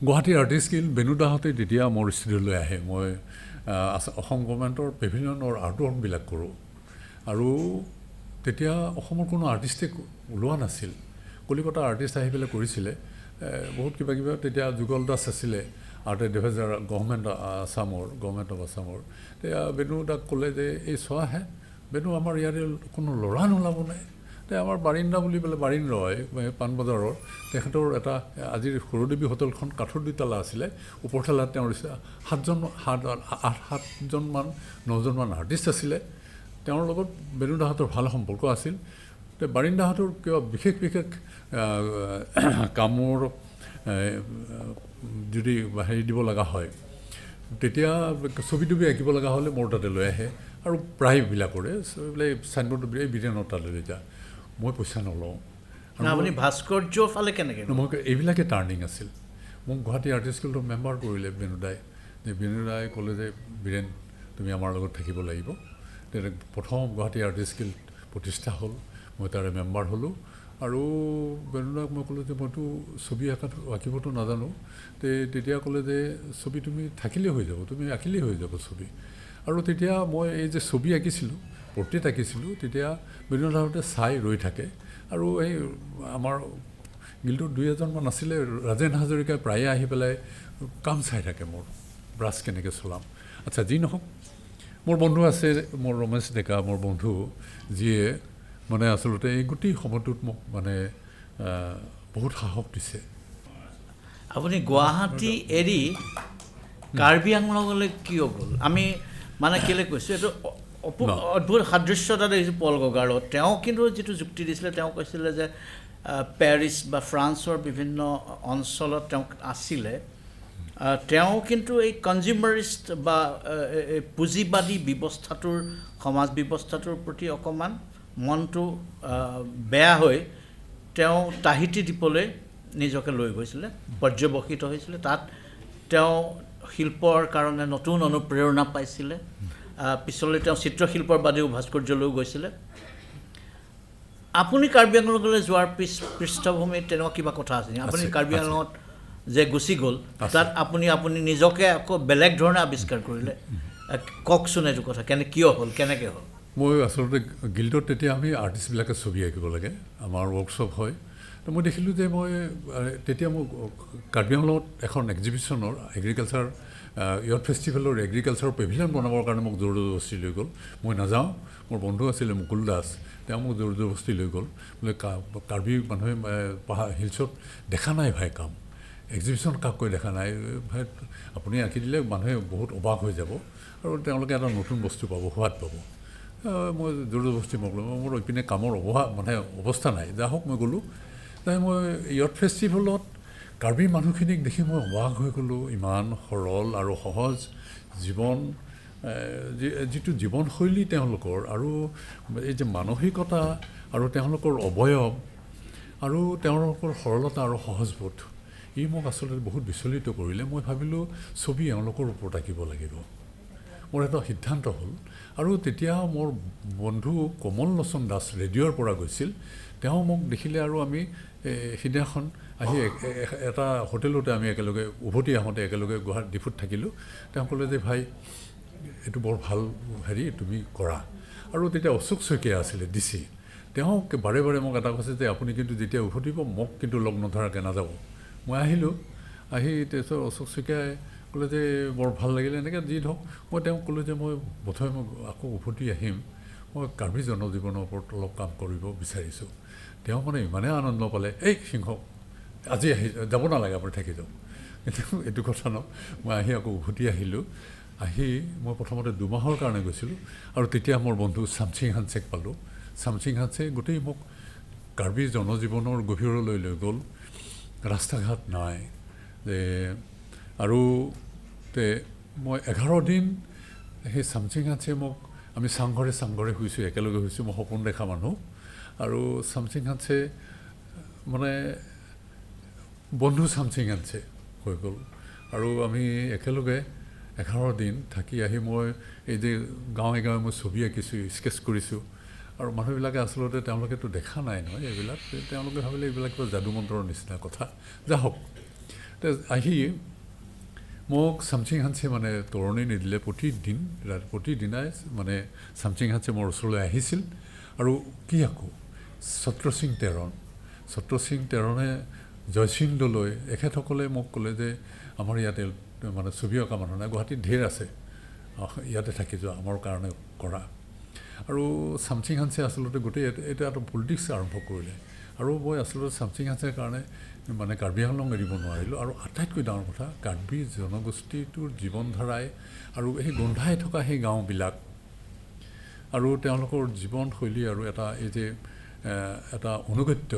গুৱাহাটী আৰ্টিষ্ট গিল্ড বেনুদাহঁতে তেতিয়া মোৰ ষ্টুডিঅ'লৈ আহে। মই অসম গভৰ্ণমেণ্টৰ পেভিলিয়নৰ আৰ্টৱৰ্কবিলাক কৰোঁ, আৰু তেতিয়া অসমৰ কোনো আৰ্টিষ্টে ওলোৱা নাছিল। কলিকতাৰ আৰ্টিষ্ট আহি পেলাই কৰিছিলে বহুত কিবা কিবা। তেতিয়া যুগল দাস আছিলে আৰ্ট এডভাইজাৰ গভৰ্ণমেণ্ট আছামৰ, গভৰ্ণমেণ্ট অফ আছামৰ। তেতিয়া বেনুদাক ক'লে যে এই চোৱাহে বেনু, আমাৰ ইয়াৰে কোনো ল'ৰা নোলাব নাই। তে আমাৰ বাৰিন্দা বুলি পেলাই বাৰিন্দ ৰয় পাণবজাৰৰ, তেখেতৰ এটা আজিৰ সৰুদেৱী হোটেলখন কাঠৰ দুইতলা আছিলে, ওপৰ তলাত তেওঁৰ সাতজনমান নজনমান আৰ্টিষ্ট আছিলে। তেওঁৰ লগত বেনুদাহঁতৰ ভাল সম্পৰ্ক আছিল। তে বাৰিন্দাহঁতৰ কিবা বিশেষ বিশেষ কামৰ যদি হেৰি দিব লগা হয়, তেতিয়া ছবি তবি আঁকিব লগা হ'লে মোৰ তাতে লৈ আহে, আৰু প্ৰায়বিলাকৰে এইবিলাক চাইনবোৰ্ড এই বীৰেণৰ তালৈ লৈ যা, মই পইচা নলওঁ। আপুনি ভাস্কৰ্যৰ ফালে কেনেকৈ? মই এইবিলাকে টাৰ্ণিং আছিল। মোক গুৱাহাটী আৰ্টিষ্ট গিল্ডৰ মেম্বাৰ কৰিলে বেনুদাই। যে বেনুদাই ক'লে যে বীৰেণ তুমি আমাৰ লগত থাকিব লাগিব। তেতিয়া প্ৰথম গুৱাহাটী আৰ্টিষ্ট গিল্ড প্ৰতিষ্ঠা হ'ল, মই তাৰে মেম্বাৰ হ'লোঁ। আৰু বেনুদাক মই ক'লোঁ যে মইতো ছবি আঁকিবতো নাজানো। তেতিয়া ক'লে যে ছবি তুমি থাকিলেই হৈ যাব, তুমি আঁকিলেই হৈ যাব ছবি। আৰু তেতিয়া মই এই যে ছবি আঁকিছিলোঁ, পৰ্ট্ৰেট আঁকিছিলোঁ, তেতিয়া বেনুদাহঁতে চাই ৰৈ থাকে। আৰু এই আমাৰ গিল্ডত দুই এজনমান আছিলে, ৰাজেন হাজৰিকাই প্ৰায়ে আহি পেলাই কাম চাই থাকে মোৰ, ব্ৰাছ কেনেকৈ চলাম। আচ্ছা, যি নহওক, মোৰ বন্ধু আছে, মোৰ ৰমেশ ডেকা, মোৰ বন্ধু, যিয়ে মানে আচলতে এই গোটেই সময়টোত মোক মানে বহুত সাহস দিছে। আপুনি গুৱাহাটী এৰি কাৰ্বি আংলঙলৈ কিয় গ'ল? আমি মানে কেলৈ কৈছোঁ, এইটো অদ্ভুত সাদৃশ্যতা দেখিছোঁ পল গগাৰ লগত। তেওঁ কিন্তু যিটো যুক্তি দিছিলে, তেওঁ কৈছিলে যে পেৰিছ বা ফ্ৰান্সৰ বিভিন্ন অঞ্চলত তেওঁ আছিলে, তেওঁ কিন্তু এই কনজিউমাৰিষ্ট বা পুঁজিবাদী ব্যৱস্থাটোৰ, সমাজ ব্যৱস্থাটোৰ প্ৰতি অকণমান মনটো বেয়া হৈ তেওঁ তাহিতি দ্বীপলৈ নিজকে লৈ গৈছিলে, পৰ্যবসিত হৈছিলে। তাত তেওঁ শিল্পৰ কাৰণে নতুন অনুপ্ৰেৰণা পাইছিলে। পিছলৈ তেওঁ চিত্ৰশিল্পৰ বাদেও ভাস্কৰ্যলৈও গৈছিলে। আপুনি কাৰ্বি আংলঙলৈ যোৱাৰ পৃষ্ঠভূমিত তেনেকুৱা কিবা কথা আছে নেকি? আপুনি কাৰ্বি আংলঙত যে গুচি গ'ল, তাত আপুনি নিজকে আকৌ বেলেগ ধৰণে আৱিষ্কাৰ কৰিলে। কওকচোন এইটো কথা, কিয় হ'ল, কেনেকৈ হ'ল? মই আচলতে গিল্ডত তেতিয়া আমি আৰ্টিষ্টবিলাকে ছবি আঁকিব লাগে, আমাৰ ৱৰ্কশ্বপ হয়। তো মই দেখিলোঁ যে মই তেতিয়া মোক কাৰ্বি আংলঙত এখন এক্সিবিশ্যনৰ এগ্ৰিকালচাৰ ইয়থ ফেষ্টিভেলৰ এগ্ৰিকালচাৰৰ পেভিলিয়ন বনাবৰ কাৰণে মোক জোৰ জবৰদস্তি লৈ গ'ল। মই নাযাওঁ, মোৰ বন্ধু আছিলে মুকুল দাস, তেওঁ মোক জোৰ জবৰদস্তি লৈ গ'ল। বোলে কাৰ্বি মানুহে পাহাৰ হিলছত দেখা নাই ভাই কাম, এক্সিবিশ্যন কাক কৈ দেখা নাই ভাই, আপুনি আঁকি দিলে মানুহে বহুত অবাক হৈ যাব আৰু তেওঁলোকে এটা নতুন বস্তু পাব, সোৱাদ পাব। মই জোৰ জবৰদস্তি মোক ল'লোঁ, মোৰ ইপিনে কামৰ অভাৱ মানে অৱস্থা নাই। যা হওক মই গ'লোঁ, তাই মই ইয়থ ফেষ্টিভেলত কাৰ্বি মানুহখিনিক দেখি মই অবাক হৈ গ'লোঁ। ইমান সৰল আৰু সহজ জীৱন, যিটো জীৱনশৈলী তেওঁলোকৰ, আৰু এই যে মানসিকতা আৰু তেওঁলোকৰ অৱয়ব আৰু তেওঁলোকৰ সৰলতা আৰু সহজবোধ, ই মোক আচলতে বহুত বিচলিত কৰিলে। মই ভাবিলোঁ ছবি এওঁলোকৰ ওপৰত আঁকিব লাগিব। মোৰ এটা সিদ্ধান্ত হ'ল। আৰু তেতিয়া মোৰ বন্ধু কমল লোচন দাস ৰেডিঅ'ৰ পৰা গৈছিল, তেওঁ মোক দেখিলে আৰু আমি সিদিনাখন আহি এটা হোটেলতে আমি একেলগে উভতি আহোঁতে একেলগে গুৱাহাটী ডিফুত থাকিলোঁ। তেওঁ ক'লে যে ভাই এইটো বৰ ভাল হেৰি, তুমি কৰা। আৰু তেতিয়া অশোক শইকীয়া আছিলে ডি চি, তেওঁ বাৰে বাৰে মোক এটা কৈছে যে আপুনি কিন্তু যেতিয়া উভতিব মোক কিন্তু লগ নধৰাকৈ নাযাব। মই আহিলোঁ, আহি তাৰপিছত অশোক শইকীয়াই ক'লে যে বৰ ভাল লাগিলে এনেকৈ যি ধৰক। মই তেওঁক ক'লোঁ যে মই বোধহয় মই আকৌ উভতি আহিম, মই কাৰ্বি জনজীৱনৰ ওপৰত অলপ কাম কৰিব বিচাৰিছোঁ। তেওঁ মানে ইমানেই আনন্দ পালে, এই সিংহ আজি আহি যাব নালাগে, আপুনি থাকি যাওক। কিন্তু এইটো কথা ন, মই আহি আকৌ উভতি আহিলোঁ। আহি মই প্ৰথমতে 2 মাহৰ কাৰণে গৈছিলোঁ। আৰু তেতিয়া মোৰ বন্ধু চামচিং হানচেক পালোঁ। চামচিং হানচে গোটেই মোক কাৰ্বি জনজীৱনৰ গভীৰলৈ লৈ গ'ল। ৰাস্তা ঘাট নাই যে, আৰু তে মই 11 দিন সেই চামচিং হাঞ্চে মোক, আমি চাংঘৰে চাংঘৰে শুইছোঁ, একেলগে শুইছোঁ, মই সপোন দেখা মানুহ। আৰু চামচিং হাঞ্চে মানে বন্ধু চামচিং হাঞ্চে হৈ গ'ল। আৰু আমি একেলগে 11 দিন থাকি আহি মই এই যে গাঁৱে গাঁৱে মই ছবি আঁকিছোঁ, স্কেচ কৰিছোঁ। আৰু মানুহবিলাকে আচলতে তেওঁলোকেতো দেখা নাই নহয় এইবিলাক, তেওঁলোকে ভাবিলে এইবিলাক কিবা যাদু মন্ত্ৰৰ নিচিনা কথা। যা হওক, আহি মোক চামচিং হাঞ্চে মানে তৰণি নিদিলে। প্ৰতিদিন প্ৰতিদিনাই মানে চামচিং হাঞ্চে মোৰ ওচৰলৈ আহিছিল। আৰু কি আকৌ ছত্ৰসিং তেৰণ, ছত্ৰসিং তেৰণে জয়সিং দলৈ, এখেতসকলে মোক ক'লে যে আমাৰ ইয়াতে মানে ছবি অঁকা মানুহ নাই, গুৱাহাটীত ঢেৰ আছে, ইয়াতে থাকি যোৱা, আমাৰ কাৰণে কৰা। আৰু চামচিং হাঞ্চে আচলতে গোটেই এইটো এটা পলিটিক্স আৰম্ভ কৰিলে। আৰু মই আচলতে চামচিং হাঞ্চেৰ কাৰণে মানে কাৰ্বি আংলং এৰিব নোৱাৰিলোঁ। আৰু আটাইতকৈ ডাঙৰ কথা, কাৰ্বি জনগোষ্ঠীটোৰ জীৱনধাৰাই আৰু সেই গোন্ধাই থকা সেই গাঁওবিলাক আৰু তেওঁলোকৰ জীৱনশৈলী আৰু এটা এই যে এটা অনুগত্য,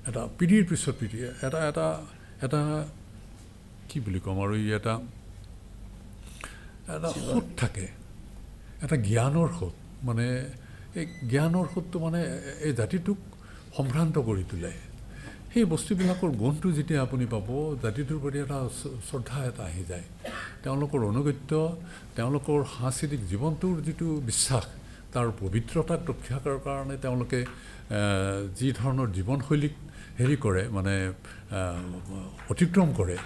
এটা পিঢ়িৰ পিছত পিঢ়ি এটা এটা এটা কি বুলি ক'ম আৰু, ই এটা এটা সোঁত থাকে, এটা জ্ঞানৰ সোঁত। মানে এই জ্ঞানৰ সোঁতটো মানে এই জাতিটোক সম্ভ্ৰান্ত কৰি তোলে। সেই বস্তুবিলাকৰ গুণটো যেতিয়া আপুনি পাব, জাতিটোৰ প্ৰতি এটা শ্ৰদ্ধা এটা আহি যায়। তেওঁলোকৰ অনুগত্য, তেওঁলোকৰ সাংস্কৃতিক জীৱনটোৰ যিটো বিশ্বাস, তাৰ পবিত্ৰতাক ৰক্ষা কৰাৰ কাৰণে তেওঁলোকে যি ধৰণৰ জীৱনশৈলীক হেৰি কৰে, মানে অতিক্ৰম কৰে।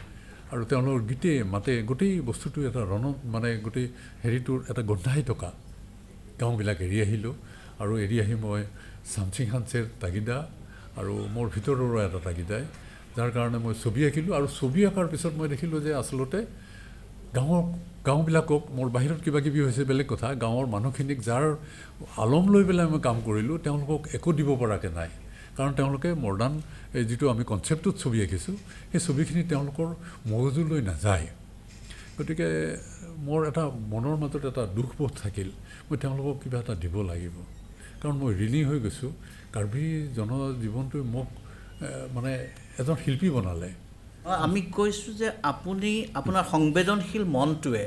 আৰু তেওঁলোকৰ গীতে মাতে গোটেই বস্তুটো এটা ৰণ, মানে গোটেই হেৰিটোৰ এটা গোন্ধাই থকা গাঁওবিলাক এৰি আহিলোঁ। আৰু এৰি আহি মই চামচিং হাঞ্চেৰ তাগিদা আৰু মোৰ ভিতৰৰো এটা তাগিদাই, যাৰ কাৰণে মই ছবি আঁকিলোঁ। আৰু ছবি আঁকাৰ পিছত মই দেখিলোঁ যে আচলতে গাঁওবিলাকক, মোৰ বাহিৰত কিবা কিবি হৈছে বেলেগ কথা, গাঁৱৰ মানুহখিনিক যাৰ আলম লৈ পেলাই মই কাম কৰিলোঁ, তেওঁলোকক একো দিব পৰাকৈ নাই। কাৰণ তেওঁলোকে মডাৰ্ণ এই যিটো আমি কনচেপ্টটোত ছবি আঁকিছোঁ, সেই ছবিখিনি তেওঁলোকৰ মগজুলৈ নাযায়। গতিকে মোৰ এটা মনৰ মাজত এটা দুখবোধ থাকিল, মই তেওঁলোকক কিবা এটা দিব লাগিব, কাৰণ মই ঋণী হৈ গৈছোঁ। কাৰ্বি জনজীৱনটোৱে মোক মানে এজন শিল্পী বনালে। আমি কৈছোঁ যে আপুনি আপোনাৰ সংবেদনশীল মনটোৱে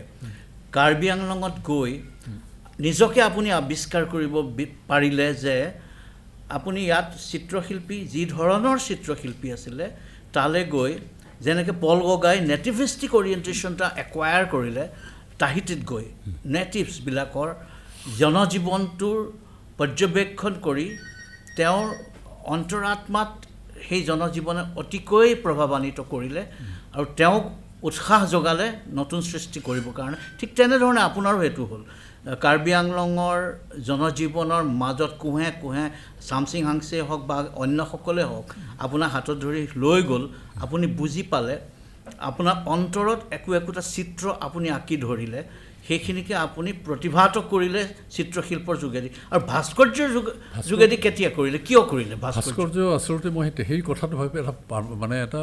কাৰ্বি আংলঙত গৈ নিজকে আপুনি আৱিষ্কাৰ কৰিব পাৰিলে যে আপুনি ইয়াত চিত্ৰশিল্পী, যি ধৰণৰ চিত্ৰশিল্পী আছিলে, তালৈ গৈ যেনেকৈ পল গগাই নেটিভিষ্টিক অৰিয়েণ্টেশ্যন এটা একুৱায়াৰ কৰিলে তাহিতিত গৈ নেটিভছবিলাকৰ জনজীৱনটোৰ পৰ্যবেক্ষণ কৰি তেওঁৰ অন্তৰাত্মাত সেই জনজীৱনে অতিকৈ প্ৰভাৱান্বিত কৰিলে আৰু তেওঁক উৎসাহ যোগালে নতুন সৃষ্টি কৰিবৰ কাৰণে। ঠিক তেনেধৰণে আপোনাৰো সেইটো হ'ল। কাৰ্বি আংলঙৰ জনজীৱনৰ মাজত কোঁহে কোঁহে চামচিং হাংছে হওক বা অন্যসকলে হওক আপোনাৰ হাতত ধৰি লৈ গ'ল, আপুনি বুজি পালে, আপোনাৰ অন্তৰত একো একোটা চিত্ৰ আপুনি আঁকি ধৰিলে, সেইখিনিকে আপুনি প্ৰতিভাত কৰিলে চিত্ৰশিল্পৰ যোগেদি। আৰু ভাস্কৰ্যৰ যোগেদি কেতিয়া কৰিলে, কিয় কৰিলে ভাস্কৰ্য? আচলতে মই সেই কথাটো ভাবি এটা মানে এটা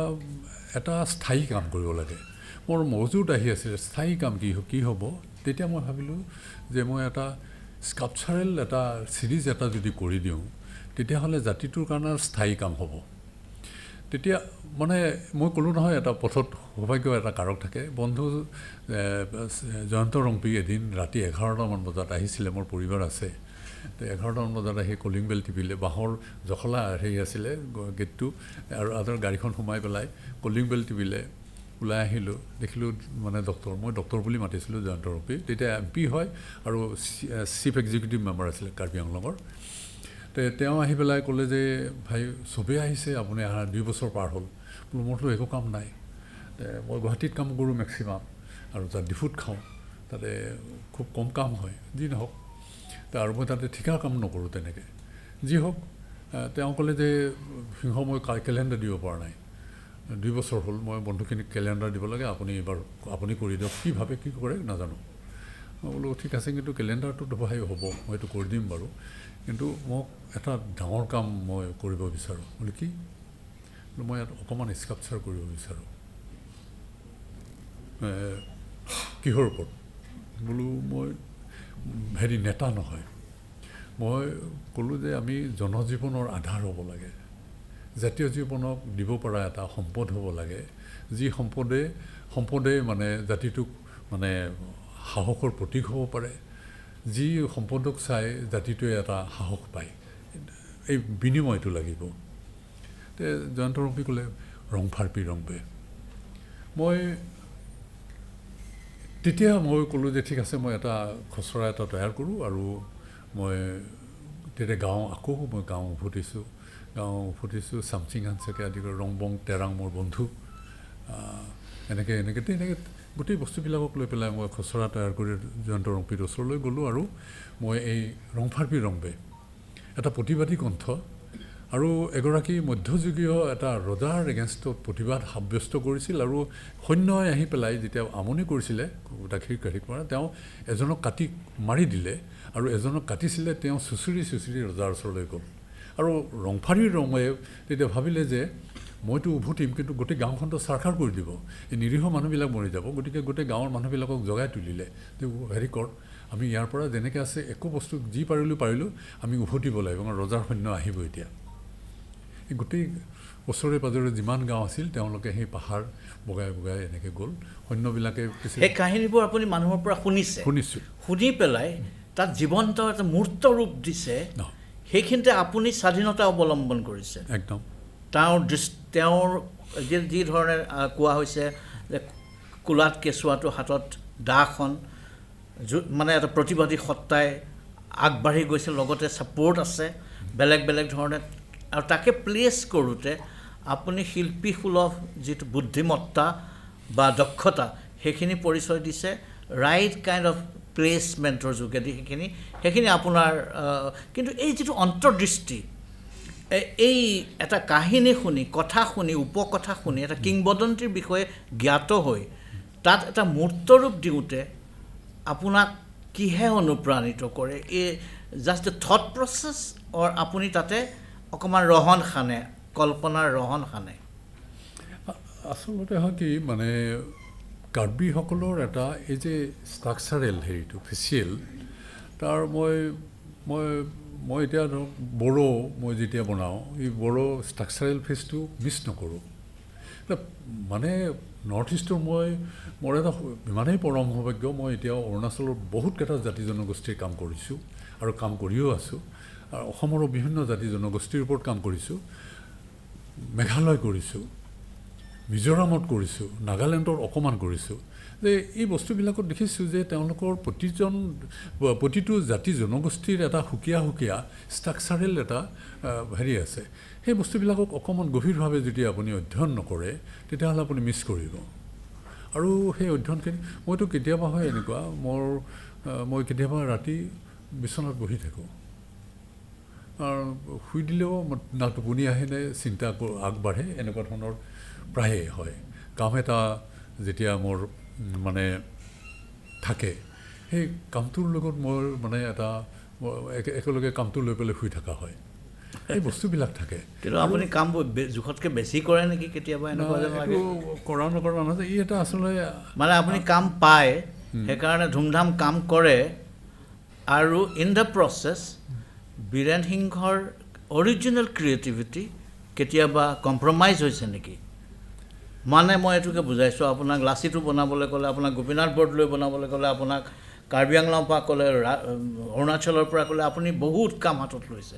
এটা স্থায়ী কাম কৰিব লাগে। মোৰ মজুত আহি আছিলে স্থায়ী কাম কি কি হ'ব। তেতিয়া মই ভাবিলোঁ যে মই এটা স্কাল্পচাৰেল এটা ছিৰিজ এটা যদি কৰি দিওঁ, তেতিয়াহ'লে জাতিটোৰ কাৰণে স্থায়ী কাম হ'ব। তেতিয়া মানে মই ক'লোঁ নহয়, এটা পথত সৌভাগ্য এটা কাৰক থাকে। বন্ধু জয়ন্ত ৰংপি এদিন ৰাতি 11টামান বজাত আহিছিলে, মোৰ পৰিবাৰ আছে। তো 11টামান বজাত আহি কলিং বেল টিপিলে, বাঁহৰ জখলা হেৰি আছিলে গেটটো, আৰু আদৰ গাড়ীখন সোমাই পেলাই কলিং বেল টিপিলে, ওলাই আহিলোঁ, দেখিলোঁ মানে ডক্টৰ, মই ডক্টৰ বুলি মাতিছিলোঁ জয়ন্ত ৰংপি, তেতিয়া এম পি হয় আৰু চিফ এক্সিকিউটিভ মেম্বাৰ আছিলে কাৰ্বি আংলঙৰ। তেওঁ আহি পেলাই ক'লে যে ভাই চবেই আহিছে, আপুনি অহা 2 বছৰ পাৰ হ'ল। বোলো মোৰতো একো কাম নাই, মই গুৱাহাটীত কাম কৰোঁ মেক্সিমাম, আৰু তাত ডিফুত খাওঁ, তাতে খুব কম কাম হয়, যি নহওক, আৰু মই তাতে ঠিকা কাম নকৰোঁ তেনেকৈ, যি হওক। তেওঁ ক'লে যে সিংহ মই কেলেণ্ডাৰ দিব পৰা নাই, 2 বছৰ হ'ল, মই বন্ধুখিনিক কেলেণ্ডাৰ দিব লাগে, আপুনি এইবাৰ আপুনি কৰি দিয়ক, কি ভাবে কি কৰে নাজানো। মই বোলো ঠিক আছে, কিন্তু কেলেণ্ডাৰটোতো ভাই হ'ব, মই এইটো কৰি দিম বাৰু, কিন্তু মোক এটা ডাঙৰ কাম মই কৰিব বিচাৰোঁ। বোলো কি? বোলো মই ইয়াত অকণমান স্কাল্পচাৰ কৰিব বিচাৰোঁ। কিহৰ ওপৰত? বোলো মই হেৰি নেতা নহয়, মই ক'লোঁ যে আমি জনজীৱনৰ আধাৰ হ'ব লাগে, জাতীয় জীৱনক দিব পৰা এটা সম্পদ হ'ব লাগে, যি সম্পদে মানে জাতিটোক মানে সাহসৰ প্ৰতীক হ'ব পাৰে, যি সম্পদক চাই জাতিটোৱে এটা সাহস পায়, এই বিনিময়টো লাগিব। তে জয়ন্ত ৰংপি ক'লে ৰংফাৰপি ৰংবে। মই তেতিয়া মই ক'লোঁ যে ঠিক আছে, মই এটা খচৰা এটা তৈয়াৰ কৰোঁ। আৰু মই তেতিয়া গাঁও আকৌ মই গাঁও উভতিছোঁ, চামচিং হানচাকে আদি কৰি ৰংবং তেৰাং মোৰ বন্ধু, এনেকৈ এনেকৈ তেনেকৈ গোটেই বস্তুবিলাকক লৈ পেলাই মই খচৰা তৈয়াৰ কৰি জয়ন্ত ৰংপিৰ ওচৰলৈ গ'লোঁ। আৰু মই এই ৰংফাৰপি ৰংবে এটা প্ৰতিবাদী কণ্ঠ আৰু এগৰাকী মধ্যযুগীয় এটা ৰজাৰ এগেইনষ্টত প্ৰতিবাদ সাব্যস্ত কৰিছিল। আৰু সৈন্যই আহি পেলাই যেতিয়া আমনি কৰিছিলে গাখীৰ কাঢ়ি পৰা, তেওঁ এজনক কাটি মাৰি দিলে আৰু এজনক কাটিছিলে, তেওঁ চুঁচৰি চুঁচৰি ৰজাৰ ওচৰলৈ গ'ল। আৰু ৰংফাৰী ৰঙে তেতিয়া ভাবিলে যে মইতো উভতিম, কিন্তু গোটেই গাঁওখনতো চাৰখাৰ কৰি দিব, এই নিৰীহ মানুহবিলাক মৰি যাব। গতিকে গোটেই গাঁৱৰ মানুহবিলাকক জগাই তুলিলে যে হেৰি কৰ, আমি ইয়াৰ পৰা যেনেকৈ আছে একো বস্তু যি পাৰিলোঁ পাৰিলোঁ, আমি উভতিব লাগিব, কাৰণ ৰজাৰ সৈন্য আহিব এতিয়া। এই গোটেই ওচৰে পাজৰে যিমান গাঁও আছিল তেওঁলোকে সেই পাহাৰ বগাই বগাই এনেকৈ গ'ল। সৈন্যবিলাকে সেই কাহিনীবোৰ আপুনি মানুহৰ পৰা শুনিছে, শুনিছোঁ, শুনি পেলাই তাত জীৱন্ত এটা মূৰ্ত ৰূপ দিছে। সেইখিনিতে আপুনি স্বাধীনতা অৱলম্বন কৰিছে একদম। তেওঁৰ যি ধৰণে কোৱা হৈছে যে কোলাত কেঁচুৱাটো, হাতত দাখন, মানে এটা প্ৰতিবাদী সত্তাই আগবাঢ়ি গৈছে, লগতে ছাপৰ্ট আছে বেলেগ বেলেগ ধৰণে। আৰু তাকে প্লেচ কৰোঁতে আপুনি শিল্পীসুলভ যিটো বুদ্ধিমত্তা বা দক্ষতা সেইখিনি পৰিচয় দিছে, ৰাইট কাইণ্ড অফ প্লেচমেণ্টৰ যোগেদি সেইখিনি আপোনাৰ। কিন্তু এই যিটো অন্তৰ্দৃষ্টি, এই এটা কাহিনী শুনি, কথা শুনি, উপকথা শুনি, এটা কিংবদন্তিৰ বিষয়ে জ্ঞাত হৈ তাত এটা মূৰ্তৰূপ দিওঁতে আপোনাক কিহে অনুপ্ৰাণিত কৰে? এই just the thought process, or আপুনি তাতে অকণমান ৰহণ সানে, কল্পনাৰ ৰহণ সানে? আচলতে হয় কি, মানে কাৰ্বিসকলৰ এটা এই যে ষ্ট্ৰাকচাৰেল হেৰিটো ফেচিয়েল, তাৰ মই মই মই এতিয়া ধৰক বড়ো মই যেতিয়া বনাওঁ, এই বড়ো ষ্ট্ৰাকচাৰেল ফেচটো মিছ নকৰোঁ। মানে নৰ্থ ইষ্টৰ মোৰ এটা ইমানেই পৰম সৌভাগ্য, মই এতিয়াও অৰুণাচলৰ বহুতকেইটা জাতি জনগোষ্ঠীৰ কাম কৰিছোঁ আৰু কাম কৰিও আছোঁ, আৰু অসমৰো বিভিন্ন জাতি জনগোষ্ঠীৰ ওপৰত কাম কৰিছোঁ, মেঘালয় কৰিছোঁ, মিজোৰামত কৰিছোঁ, নাগালেণ্ডৰ অকণমান কৰিছোঁ। যে এই বস্তুবিলাকত দেখিছোঁ যে তেওঁলোকৰ প্ৰতিটো জাতি জনগোষ্ঠীৰ এটা সুকীয়া সুকীয়া ষ্ট্ৰাকচাৰেল এটা হেৰি আছে। সেই বস্তুবিলাকক অকণমান গভীৰভাৱে যদি আপুনি অধ্যয়ন নকৰে তেতিয়াহ'লে আপুনি মিছ কৰিব। আৰু সেই অধ্যয়নখিনি মইতো কেতিয়াবা হয় এনেকুৱা, মই কেতিয়াবা ৰাতি বিচনাত বহি থাকোঁ, আৰু শুই দিলেও না টোপনি আহে নে চিন্তা আগবাঢ়ে, এনেকুৱা ধৰণৰ প্ৰায়ে হয়। কাম এটা যেতিয়া মোৰ মানে থাকে, সেই কামটোৰ লগত মোৰ মানে এটা একেলগে কামটো লৈ পেলাই শুই থকা হয়, এই বস্তুবিলাক থাকে। কিন্তু আপুনি কামবোৰ জোখতকৈ বেছি কৰে নেকি কেতিয়াবা? এনেকুৱা যেন লাগে। কৰা নকৰা নহয়, ই এটা আচলতে মানে আপুনি কাম পায় সেইকাৰণে ধুমধাম কাম কৰে, আৰু ইন the process Biren সিংহৰ অৰিজিনেল ক্ৰিয়েটিভিটি কেতিয়াবা কম্প্ৰমাইজ হৈছে নেকি? মানে মই এইটোকে বুজাইছোঁ, আপোনাক লাচিটো বনাবলৈ ক'লে, আপোনাক গোপীনাথ বৰদলৈ বনাবলৈ ক'লে, আপোনাক কাৰ্বি আংলঙৰ পৰা ক'লে, অৰুণাচলৰ পৰা ক'লে, আপুনি বহুত কাম হাতত লৈছে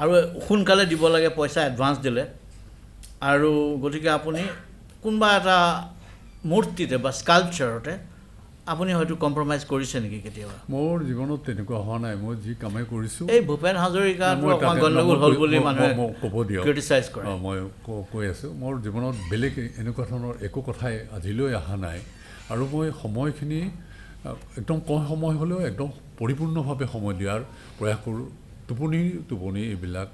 আৰু সোনকালে দিব লাগে, পইচা এডভান্স দিলে, আৰু গতিকে আপুনি কোনোবা এটা মূৰ্তিতে বা স্কাল্পচাৰতে আপুনি হয়তো কম্প্ৰমাইজ কৰিছে নেকি কেতিয়াবা? মোৰ জীৱনত তেনেকুৱা হোৱা নাই। মই যি কামেই কৰিছোঁ, এই ভূপেন হাজৰিকাটো অকণমান গণ্ডগোল হ'ল বুলি মানুহে ক'ব দিয়ক, ক্ৰিটিচাইজ কৰে। মই কৈ আছোঁ, মোৰ জীৱনত বেলেগ এনেকুৱা ধৰণৰ একো কথাই আজিলৈ অহা নাই। আৰু মই সময়খিনি একদম কম সময় হ'লেও একদম পৰিপূৰ্ণভাৱে সময় দিয়াৰ প্ৰয়াস কৰোঁ। টোপনি এইবিলাক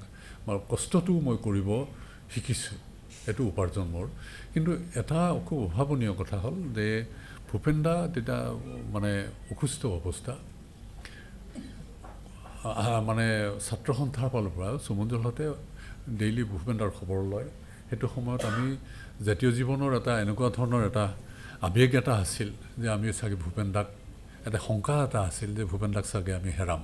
কষ্টটোও মই কৰিব শিকিছোঁ, সেইটো উপাৰ্জন মোৰ। কিন্তু এটা খুব অভাৱনীয় কথা হ'ল যে ভূপেন দা তেতিয়া মানে অসুস্থ অৱস্থা, মানে ছাত্ৰ সন্থাৰ ফালৰ পৰা চুমঞ্জলহঁতে ডেইলি ভূপেন দাৰ খবৰ লয়। সেইটো সময়ত আমি জাতীয় জীৱনৰ এটা এনেকুৱা ধৰণৰ এটা আৱেগ এটা আছিল যে আমি চাগে ভূপেন দাক, এটা শংকা এটা আছিল যে ভূপেন দাক চাগে আমি হেৰাম।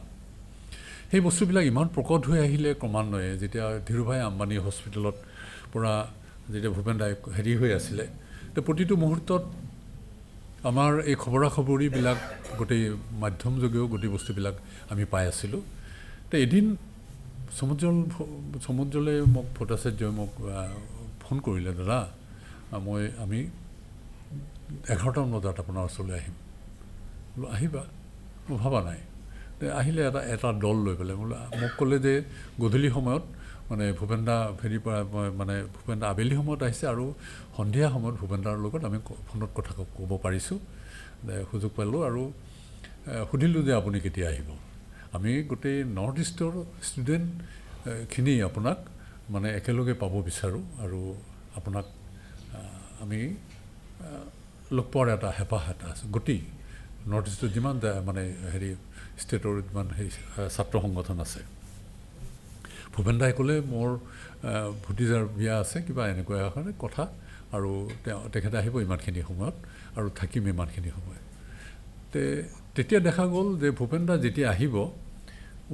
সেই বস্তুবিলাক ইমান প্ৰকট হৈ আহিলে ক্ৰমান্বয়ে, যেতিয়া ধীৰুভাই আম্বানী হস্পিটেলত পৰা যেতিয়া ভূপেন দাই হেৰি হৈ আছিলে, তো প্ৰতিটো মুহূৰ্তত আমাৰ এই খবৰাখবৰিবিলাক গোটেই মাধ্যমযোগেও গোটেই বস্তুবিলাক আমি পাই আছিলোঁ। তো এদিন সমুজ্জ্বলে মোক, ভট্টাচাৰ্যই মোক ফোন কৰিলে, দাদা আমি 11টামান বজাত আপোনাৰ ওচৰলৈ আহিম। বোলো আহিবা, মই ভবা নাই। আহিলে এটা দল লৈ পেলাই বোলো মোক ক'লে যে গধূলি সময়ত মানে ভূপেন দা হেৰিৰ পৰা মানে ভূপেন দা আবেলি সময়ত আহিছে আৰু সন্ধিয়া সময়ত ভূপেন দাৰ লগত আমি ফোনত কথা ক'ব পাৰিছোঁ, সুযোগ পালোঁ আৰু সুধিলোঁ যে আপুনি কেতিয়া আহিব, আমি গোটেই নৰ্থ ইষ্টৰ ষ্টুডেণ্টখিনি আপোনাক মানে একেলগে পাব বিচাৰোঁ আৰু আপোনাক আমি লগ পোৱাৰ এটা হেঁপাহ এটা আছে। গোটেই নৰ্থ ইষ্টৰ যিমান মানে হেৰি ষ্টেটৰ যিমান হেৰি ছাত্ৰ সংগঠন আছে। ভূপেন দাই ক'লে মোৰ ভতিজাৰ বিয়া আছে কিবা এনেকুৱা এখন কথা আৰু তেখেতে আহিব ইমানখিনি সময়ত আৰু থাকিম ইমানখিনি সময়। তেতিয়া দেখা গ'ল যে ভূপেন দা যেতিয়া আহিব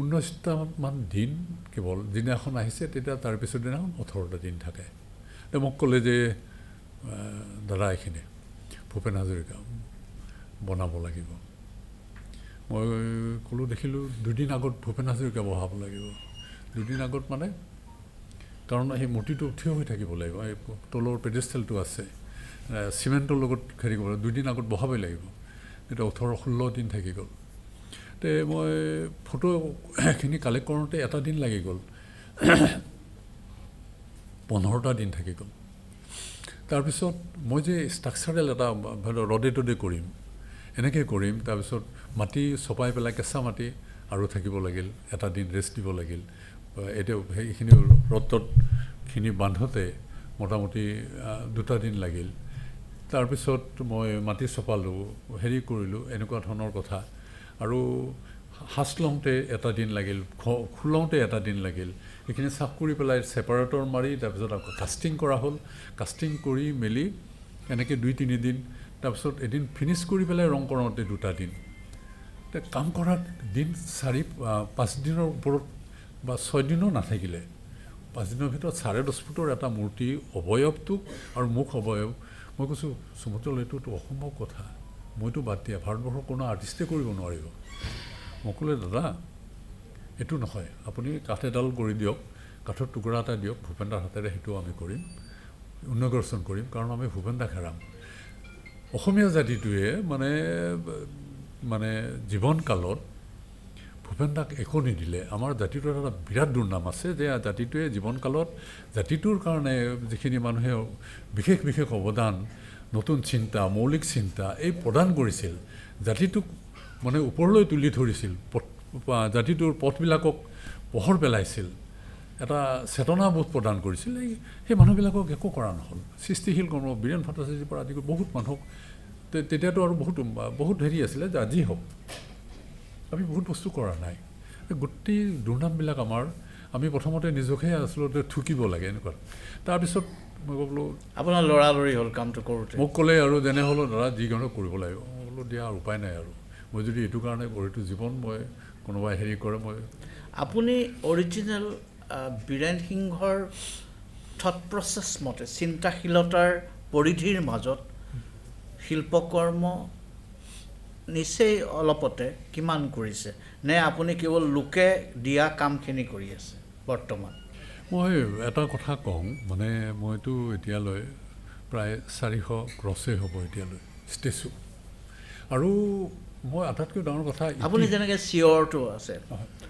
19টামান দিন কেৱল, যিদিনাখন আহিছে তেতিয়া তাৰ পিছৰ দিনাখন 18টা দিন থাকে। মোক ক'লে যে দাদা এইখিনি ভূপেন হাজৰিকা বনাব লাগিব। মই ক'লোঁ দেখিলোঁ দুদিন আগত ভূপেন হাজৰিকা বহাব লাগিব, দুদিন আগত মানে কাৰণ সেই মূৰ্তিটো থিয় হৈ থাকিব লাগিব, এই তলৰ পেডেষ্টেলটো আছে চিমেণ্টৰ লগত হেৰি কৰিব, দুদিন আগত বহাবই লাগিব। তেতিয়া 18-16 দিন থাকি গ'ল। তে মই ফটোখিনি কালেক্ট কৰোঁতে এটা দিন লাগি গ'ল, 15টা দিন থাকি গ'ল। তাৰপিছত মই যে ষ্ট্ৰাকচাৰেল এটা ৰদে তদে কৰিম, এনেকৈ কৰিম, তাৰপিছত মাটি চপাই পেলাই কেঁচা মাটি আৰু থাকিব লাগিল, এটা দিন ৰেষ্ট দিব লাগিল। এতিয়া সেইখিনি ৰ'দ তদখিনি বান্ধোতে মোটামুটি 2টা দিন লাগিল। তাৰপিছত মই মাটি চপালোঁ, হেৰি কৰিলোঁ, এনেকুৱা ধৰণৰ কথা। আৰু সাঁচ লওঁতে এটা দিন লাগিল, খোলাওঁতে এটা দিন লাগিল। সেইখিনি চাফ কৰি পেলাই ছেপাৰেটৰ মাৰি তাৰপিছত আকৌ কাষ্টিং কৰা হ'ল। কাষ্টিং কৰি মেলি এনেকৈ 2-3 দিন, তাৰপিছত এদিন ফিনিছ কৰি পেলাই ৰং কৰাওঁতে 2টা দিন। কাম কৰা দিন 4-5 দিনৰ ওপৰত বা 6 দিনো নাথাকিলে। 5 দিনৰ ভিতৰত 10.5 ফুটৰ এটা মূৰ্তি অৱয়বটোক আৰু মুখ অৱয়ব, মই কৈছোঁ সমুজ্জ্বল এইটোতো অসম্ভৱ কথা, মইতো বাদ দিয়া, ভাৰতবৰ্ষৰ কোনো আৰ্টিষ্টে কৰিব নোৱাৰিব। মোক ক'লে দাদা এইটো নহয়, আপুনি কাঠ এডাল কৰি দিয়ক, কাঠৰ টুকুৰা এটা দিয়ক, ভূপেন দাৰ হাতেৰে সেইটো আমি কৰিম, ইনগ্ৰেশ্যন কৰিম, কাৰণ আমি ভূপেন দাক হেৰাম। অসমীয়া জাতিটোৱে মানে মানে জীৱনকালত ভূপেন দাক একো নিদিলে। আমাৰ জাতিটোৰ এটা বিৰাট দুৰ্নাম আছে যে জাতিটোৱে জীৱনকালত জাতিটোৰ কাৰণে যিখিনি মানুহে বিশেষ বিশেষ অৱদান, নতুন চিন্তা, মৌলিক চিন্তা এই প্ৰদান কৰিছিল, জাতিটোক মানে ওপৰলৈ তুলি ধৰিছিল, জাতিটোৰ পথবিলাকক পোহৰ পেলাইছিল, এটা চেতনাবোধ প্ৰদান কৰিছিল, এই সেই মানুহবিলাকক একো কৰা নহ'ল। সৃষ্টিশীল কৰ্ম বীৰেণ ভট্টাচাৰ্যৰ পৰা আদি কৰি বহুত মানুহক তেতিয়াতো আৰু বহুত বহুত হেৰি আছিলে যে আজি হওক আমি বহুত বস্তু কৰা নাই। গোটেই দুৰ্নামবিলাক আমাৰ, আমি প্ৰথমতে নিজকহে আচলতে ঠুকিব লাগে এনেকুৱা। তাৰপিছত মই বোলো আপোনাৰ লৰালৰি হ'ল কামটো কৰোঁতে। মোক ক'লে আৰু যেনে হ'লেও দাদা যিকোনো কৰিব লাগিব। মই বোলো দিয়া আৰু উপায় নাই আৰু, মই যদি এইটো কাৰণে এইটো জীৱন মই কোনোবাই হেৰি কৰে মই। আপুনি অৰিজিনেল বীৰেণ সিংহৰ থট প্ৰচেছ মতে চিন্তাশীলতাৰ পৰিধিৰ মাজত শিল্পকৰ্ম নিচেই অলপতে কিমান কৰিছে, নে আপুনি কেৱল লোকে দিয়া কামখিনি কৰি আছে বৰ্তমান? মই এটা কথা কওঁ, মানে মইতো এতিয়ালৈ প্ৰায় 400 ক্ৰছেই হ'ব এতিয়ালৈ ষ্টেচু। আৰু মই আটাইতকৈ ডাঙৰ কথা, আপুনি যেনেকৈ চিয়ৰটো আছে,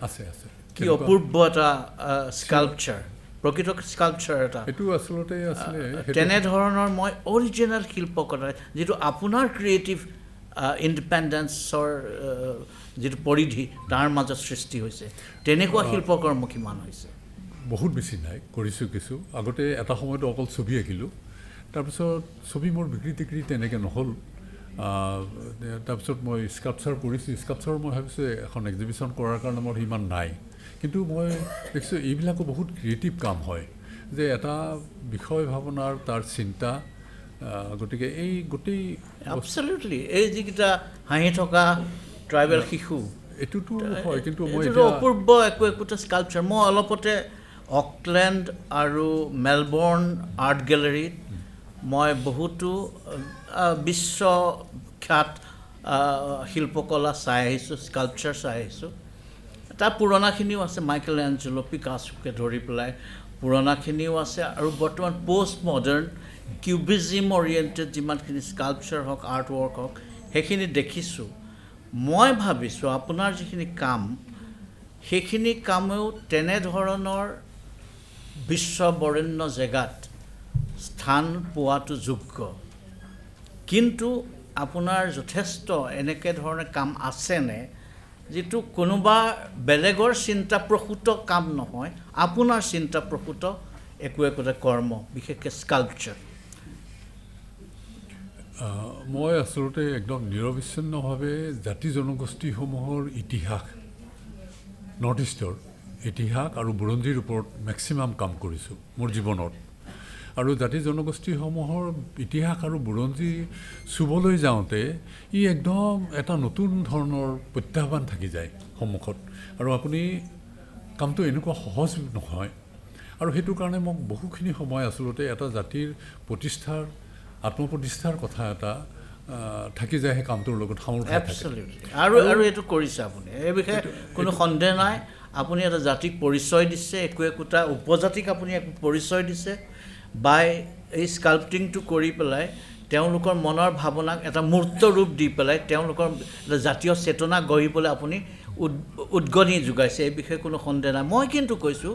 আছে আছে, কি অপূৰ্ব এটা স্কাল্পচাৰ, প্ৰকৃত স্কাল্পচাৰ এটা, এইটো আচলতে আছিলে তেনেধৰণৰ মই অৰিজিনেল শিল্পকলা যিটো আপোনাৰ ক্ৰিয়েটিভ ইণ্ডিপেণ্ডেঞ্চৰ যিটো পৰিধি তাৰ মাজত সৃষ্টি হৈছে, তেনেকুৱা শিল্পকৰ্ম কিমান হৈছে? বহুত বেছি নাই, কৰিছোঁ কিছু। আগতে এটা সময়ত অকল ছবি আঁকিলোঁ, তাৰপিছত ছবি মোৰ বিক্ৰী টিক্ৰী তেনেকৈ নহ'ল। তাৰপিছত মই স্কাল্পচাৰ কৰিছোঁ। স্কাল্পচাৰ মই ভাবিছোঁ এখন এক্সিবিশ্যন কৰাৰ কাৰণে মোৰ সিমান নাই, কিন্তু মই দেখিছোঁ এইবিলাকো বহুত ক্ৰিয়েটিভ কাম হয়, যে এটা বিষয় ভাৱনাৰ তাৰ চিন্তা, গতিকে এই গোটেই এবছলিউটলি এই যিকেইটা হাঁহি থকা ট্ৰাইবেল শিশু, এইটোতো হয়, কিন্তু মই অপূৰ্ব একো একোটা স্কাল্পচাৰ। মই অলপতে অকলেণ্ড আৰু মেলবৰ্ণ আৰ্ট গেলেৰীত মই বহুতো বিশ্বখ্যাত শিল্পকলা চাই আহিছোঁ, স্কাল্পচাৰ চাই আহিছোঁ। তাৰ পুৰণাখিনিও আছে, মাইকেল এঞ্জেলো, পিকাছোকে ধৰি পেলাই পুৰণাখিনিও আছে, আৰু বৰ্তমান পষ্ট মডাৰ্ণ কিউবিজিম অৰিয়েণ্টেড যিমানখিনি স্কাল্পচাৰ হওক, আৰ্ট ৱৰ্ক হওক, সেইখিনি দেখিছোঁ। মই ভাবিছোঁ আপোনাৰ যিখিনি কাম, সেইখিনি কামেও তেনেধৰণৰ বিশ্ববৰেণ্য জেগাত স্থান পোৱাটো যোগ্য। কিন্তু আপোনাৰ যথেষ্ট এনেকৈ ধৰণে কাম আছেনে যিটো কোনোবা বেলেগৰ চিন্তাপ্ৰসূত কাম নহয়, আপোনাৰ চিন্তাপ্ৰসূত একো একোটা কৰ্ম, বিশেষকৈ স্কাল্পচাৰ? মই আচলতে একদম নিৰবিচ্ছিন্নভাৱে জাতি জনগোষ্ঠীসমূহৰ ইতিহাস, নৰ্থ ইষ্টৰ ইতিহাস আৰু বুৰঞ্জীৰ ওপৰত মেক্সিমাম কাম কৰিছোঁ মোৰ জীৱনত। আৰু জাতি জনগোষ্ঠীসমূহৰ ইতিহাস আৰু বুৰঞ্জী চুবলৈ যাওঁতে ই একদম এটা নতুন ধৰণৰ প্ৰত্যাহ্বান থাকি যায় সন্মুখত, আৰু আপুনি কামটো এনেকুৱা সহজ নহয়। আৰু সেইটো কাৰণে মোক বহুখিনি সময় আচলতে এটা জাতিৰ প্ৰতিষ্ঠাৰ, আত্মপ্ৰতিষ্ঠাৰ কথা এটা থাকি যায় সেই কামটোৰ লগত সামৰি থাকে। আৰু আৰু এইটো কৰিছে আপুনি, এই বিষয়ে কোনো সন্দেহ নাই। আপুনি এটা জাতিক পৰিচয় দিছে, একো একোটা উপজাতিক আপুনি এক পৰিচয় দিছে বাই এই স্কাল্পটিংটো কৰি পেলাই তেওঁলোকৰ মনৰ ভাৱনাক এটা মূৰ্ত ৰূপ দি পেলাই তেওঁলোকৰ এটা জাতীয় চেতনা গঢ়িবলৈ আপুনি উদ্গনি যোগাইছে, এই বিষয়ে কোনো সন্দেহ নাই। মই কিন্তু কৈছোঁ,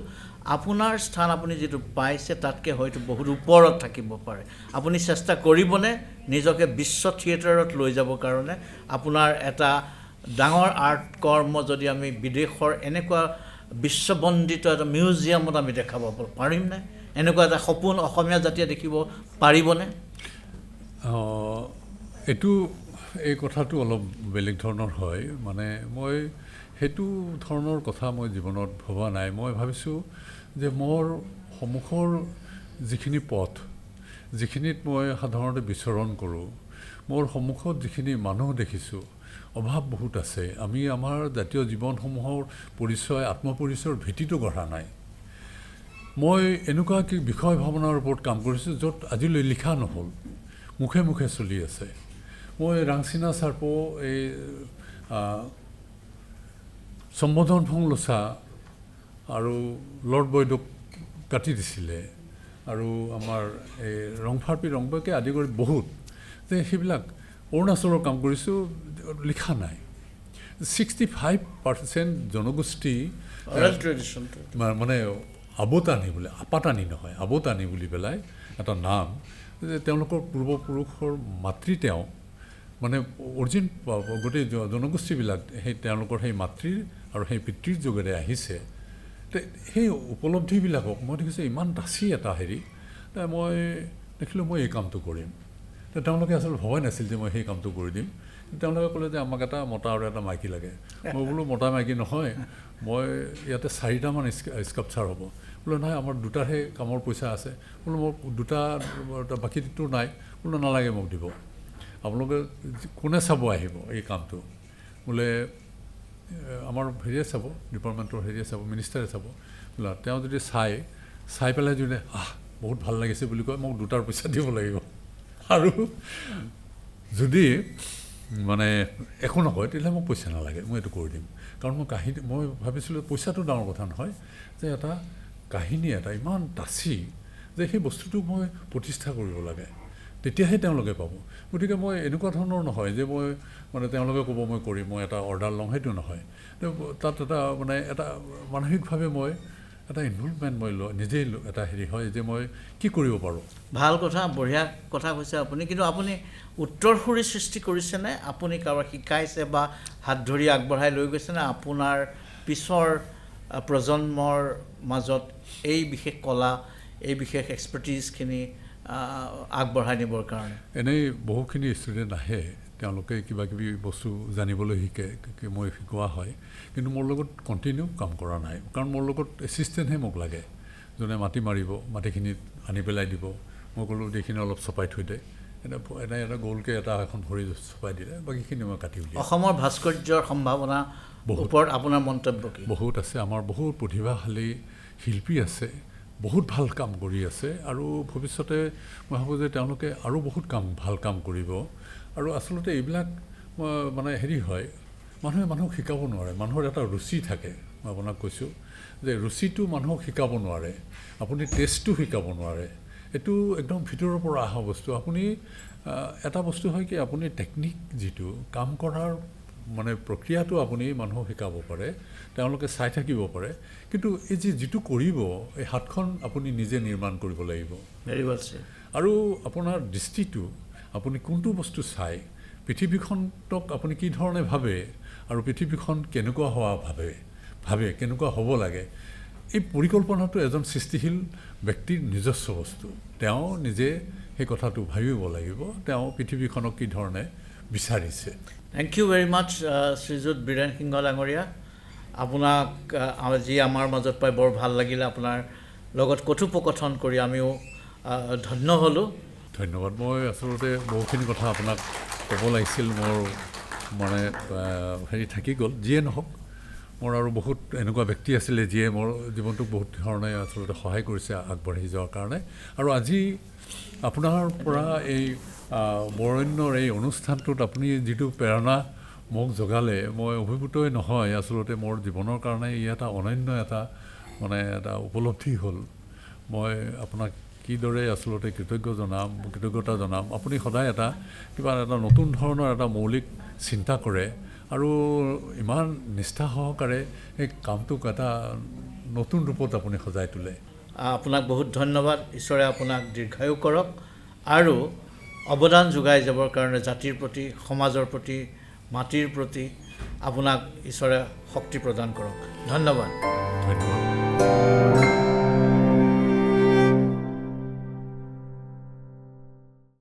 আপোনাৰ স্থান আপুনি যিটো পাইছে তাতকৈ হয়তো বহুত ওপৰত থাকিব পাৰে। আপুনি চেষ্টা কৰিবনে নিজকে বিশ্ব থিয়েটাৰত লৈ যাবৰ কাৰণে? আপোনাৰ এটা ডাঙৰ আৰ্ট কৰ্ম যদি আমি বিদেশৰ এনেকুৱা বিশ্ববন্দিত এটা মিউজিয়ামত আমি দেখাব পাৰিমনে? এনেকুৱা এটা সপোন অসমীয়া জাতিয়ে দেখিব পাৰিবনে? এইটো এই কথাটো অলপ বেলেগ ধৰণৰ হয়। মানে মই সেইটো ধৰণৰ কথা মই জীৱনত ভবা নাই। মই ভাবিছোঁ যে মোৰ সন্মুখৰ যিখিনি পথ, যিখিনিত মই সাধাৰণতে বিচৰণ কৰোঁ, মোৰ সন্মুখত যিখিনি মানুহ দেখিছোঁ, অভাৱ বহুত আছে। আমি আমাৰ জাতীয় জীৱনসমূহৰ পৰিচয়, আত্মপৰিচয়ৰ ভেটিটো গঢ়া নাই। মই এনেকুৱা কি বিষয় ভাৱনাৰ ওপৰত কাম কৰিছোঁ য'ত আজিলৈ লিখা নহ'ল, মুখে মুখে চলি আছে। মই ৰাংচিনা চাৰ্প এই সম্বোধন ফংলোচা আৰু লৰ্ড বৈদক কাটি দিছিলে, আৰু আমাৰ এই ৰংফাৰপি ৰংবৈকে আদি কৰি বহুত যে সেইবিলাক অৰুণাচলৰ কাম কৰিছোঁ, লিখা নাই। 65% জনগোষ্ঠী মানে আবতানি বোলে, আপাতানি নহয়, আবতানি বুলি পেলাই এটা নাম, যে তেওঁলোকৰ পূৰ্বপুৰুষৰ মাতৃ তেওঁ মানে অৰিজিন গোটেই জনগোষ্ঠীবিলাক সেই তেওঁলোকৰ সেই মাতৃৰ আৰু সেই পিতৃৰ যোগেৰে আহিছে। সেই উপলব্ধিবিলাকক মই দেখিছোঁ ইমান টাচি এটা হেৰি, মই দেখিলোঁ মই এই কামটো কৰিম। তেওঁলোকে আচলতে ভবাই নাছিল যে মই সেই কামটো কৰি দিম। তেওঁলোকে ক'লে যে আমাক এটা মতা আৰু এটা মাইকী লাগে। মই বোলো মতা মাইকী নহয়, মই ইয়াতে 4টামান স্কাল্পচাৰ হ'ব। বোলো নহয়, আমাৰ দুটাৰহে কামৰ পইচা আছে। বোলো মোক দুটা, বাকীটো নাই। বোলো নালাগে, মোক দিব, আপোনালোকে কোনে চাব আহিব এই কামটো? বোলে আমাৰ হেৰিয়ে চাব, ডিপাৰ্টমেণ্টৰ হেৰিয়ে চাব, মিনিষ্টাৰে চাব। বোলে তেওঁ যদি চাই চাই পেলাই যদি আহ বহুত ভাল লাগিছে বুলি কয়, মোক দুটাৰ পইচা দিব লাগিব। আৰু যদি মানে একো নকয় তেতিয়াহ'লে মোক পইচা নালাগে, মই এইটো কৰি দিম। কাৰণ মই কাহিনী, মই ভাবিছিলোঁ পইচাটো ডাঙৰ কথা নহয়, যে এটা কাহিনী এটা ইমান টাচি যে সেই বস্তুটোক মই প্ৰতিষ্ঠা কৰিব লাগে, তেতিয়াহে তেওঁলোকে পাব। গতিকে মই এনেকুৱা ধৰণৰ নহয় যে মই মানে তেওঁলোকে ক'ব মই কৰিম, মই এটা অৰ্ডাৰ ল'ম, সেইটো নহয়। তাত এটা মানে এটা মানসিকভাৱে মই এটা ইনভলভমেণ্ট মই লওঁ, নিজেই এটা হেৰি হয় যে মই কি কৰিব পাৰোঁ। ভাল কথা, বঢ়িয়া কথা কৈছে আপুনি। কিন্তু আপুনি উত্তৰসূৰী সৃষ্টি কৰিছেনে? আপুনি কাৰোবাক শিকাইছে বা হাত ধৰি আগবঢ়াই লৈ গৈছেনে আপোনাৰ পিছৰ প্ৰজন্মৰ মাজত এই বিশেষ কলা, এই বিশেষ এক্সপাৰ্টিজখিনি আগবঢ়াই নিবৰ কাৰণে? এনেই বহুখিনি ষ্টুডেণ্ট আহে, তেওঁলোকে কিবা কিবি বস্তু জানিবলৈ শিকে, মই শিকোৱা হয়। কিন্তু মোৰ লগত কণ্টিনিউ কাম কৰা নাই, কাৰণ মোৰ লগত এছিষ্টেণ্টহে মোক লাগে, যোনে মাটি মাৰিব, মাটিখিনি আনি পেলাই দিব। মই ক'লোঁ এইখিনি অলপ চপাই থৈ দে, এনে এটা গোলকৈ এটা এখন ভৰি চপাই দিলে, বাকীখিনি মই কাটি উলিয়াওঁ। অসমৰ ভাস্কৰ্যৰ সম্ভাৱনা ওপৰত আপোনাৰ মন্তব্য কি? বহুত আছে, আমাৰ বহুত প্ৰতিভাশালী শিল্পী আছে, বহুত ভাল কাম কৰি আছে আৰু ভৱিষ্যতে মই ভাবোঁ যে তেওঁলোকে আৰু বহুত কাম ভাল কাম কৰিব। আৰু আচলতে এইবিলাক মানে হেৰি হয়, মানুহে মানুহক শিকাব নোৱাৰে, মানুহৰ এটা ৰুচি থাকে। মই আপোনাক কৈছোঁ যে ৰুচিটো মানুহক শিকাব নোৱাৰে, আপুনি টেষ্টটো শিকাব নোৱাৰে, এইটো একদম ভিতৰৰ পৰা অহা বস্তু। আপুনি এটা বস্তু হয় কি, আপুনি টেকনিক যিটো কাম কৰাৰ মানে প্ৰক্ৰিয়াটো আপুনি মানুহক শিকাব পাৰে, তেওঁলোকে চাই থাকিব পাৰে, কিন্তু এই যে যিটো কৰিব এই হাতখন আপুনি নিজে নিৰ্মাণ কৰিব লাগিব। Very well said. আৰু আপোনাৰ দৃষ্টিটো, আপুনি কোনটো বস্তু চায়, পৃথিৱীখনক আপুনি কি ধৰণে ভাবে আৰু পৃথিৱীখন কেনেকুৱা হোৱা ভাবে কেনেকুৱা হ'ব লাগে, এই পৰিকল্পনাটো এজন সৃষ্টিশীল ব্যক্তিৰ নিজস্ব বস্তু। তেওঁ নিজে সেই কথাটো ভাবিব লাগিব, তেওঁ পৃথিৱীখনক কি ধৰণে বিচাৰিছে। Thank you very মাছ শ্ৰীযুত বীৰেণ সিংহ ডাঙৰীয়া। আপোনাক আজি আমাৰ মাজত পাই বৰ ভাল লাগিলে। আপোনাৰ লগত কথোপকথন কৰি আমিও ধন্য হ'লোঁ। ধন্যবাদ। মই আচলতে বহুখিনি কথা আপোনাক ক'ব লাগিছিল, মোৰ মানে হেৰি থাকি গ'ল। যিয়ে নহওক, মোৰ আৰু বহুত এনেকুৱা ব্যক্তি আছিলে যিয়ে মোৰ জীৱনটোক বহুত ধৰণে আচলতে সহায় কৰিছে আগবাঢ়ি যোৱাৰ কাৰণে। আৰু আজি আপোনাৰ পৰা এই বৰেণ্যৰ এই অনুষ্ঠানটোত আপুনি যিটো প্ৰেৰণা মোক জগালে, মই অভিভূতই নহয়, আচলতে মোৰ জীৱনৰ কাৰণে ই এটা অনন্য এটা মানে এটা উপলব্ধি হ'ল। মই আপোনাক কিদৰে আচলতে কৃতজ্ঞতা জনাম। আপুনি সদায় এটা কিবা এটা নতুন ধৰণৰ এটা মৌলিক চিন্তা কৰে আৰু ইমান নিষ্ঠা সহকাৰে সেই কামটোক এটা নতুন ৰূপত আপুনি সজাই তোলে। আপোনাক বহুত ধন্যবাদ। ঈশ্বৰে আপোনাক দীৰ্ঘায়ু কৰক আৰু অৱদান যোগাই যাবৰ কাৰণে জাতিৰ প্ৰতি, সমাজৰ প্ৰতি, মাটিৰ প্ৰতি আপোনাক ঈশ্বৰে শক্তি প্ৰদান কৰক। ধন্যবাদ। ধন্যবাদ।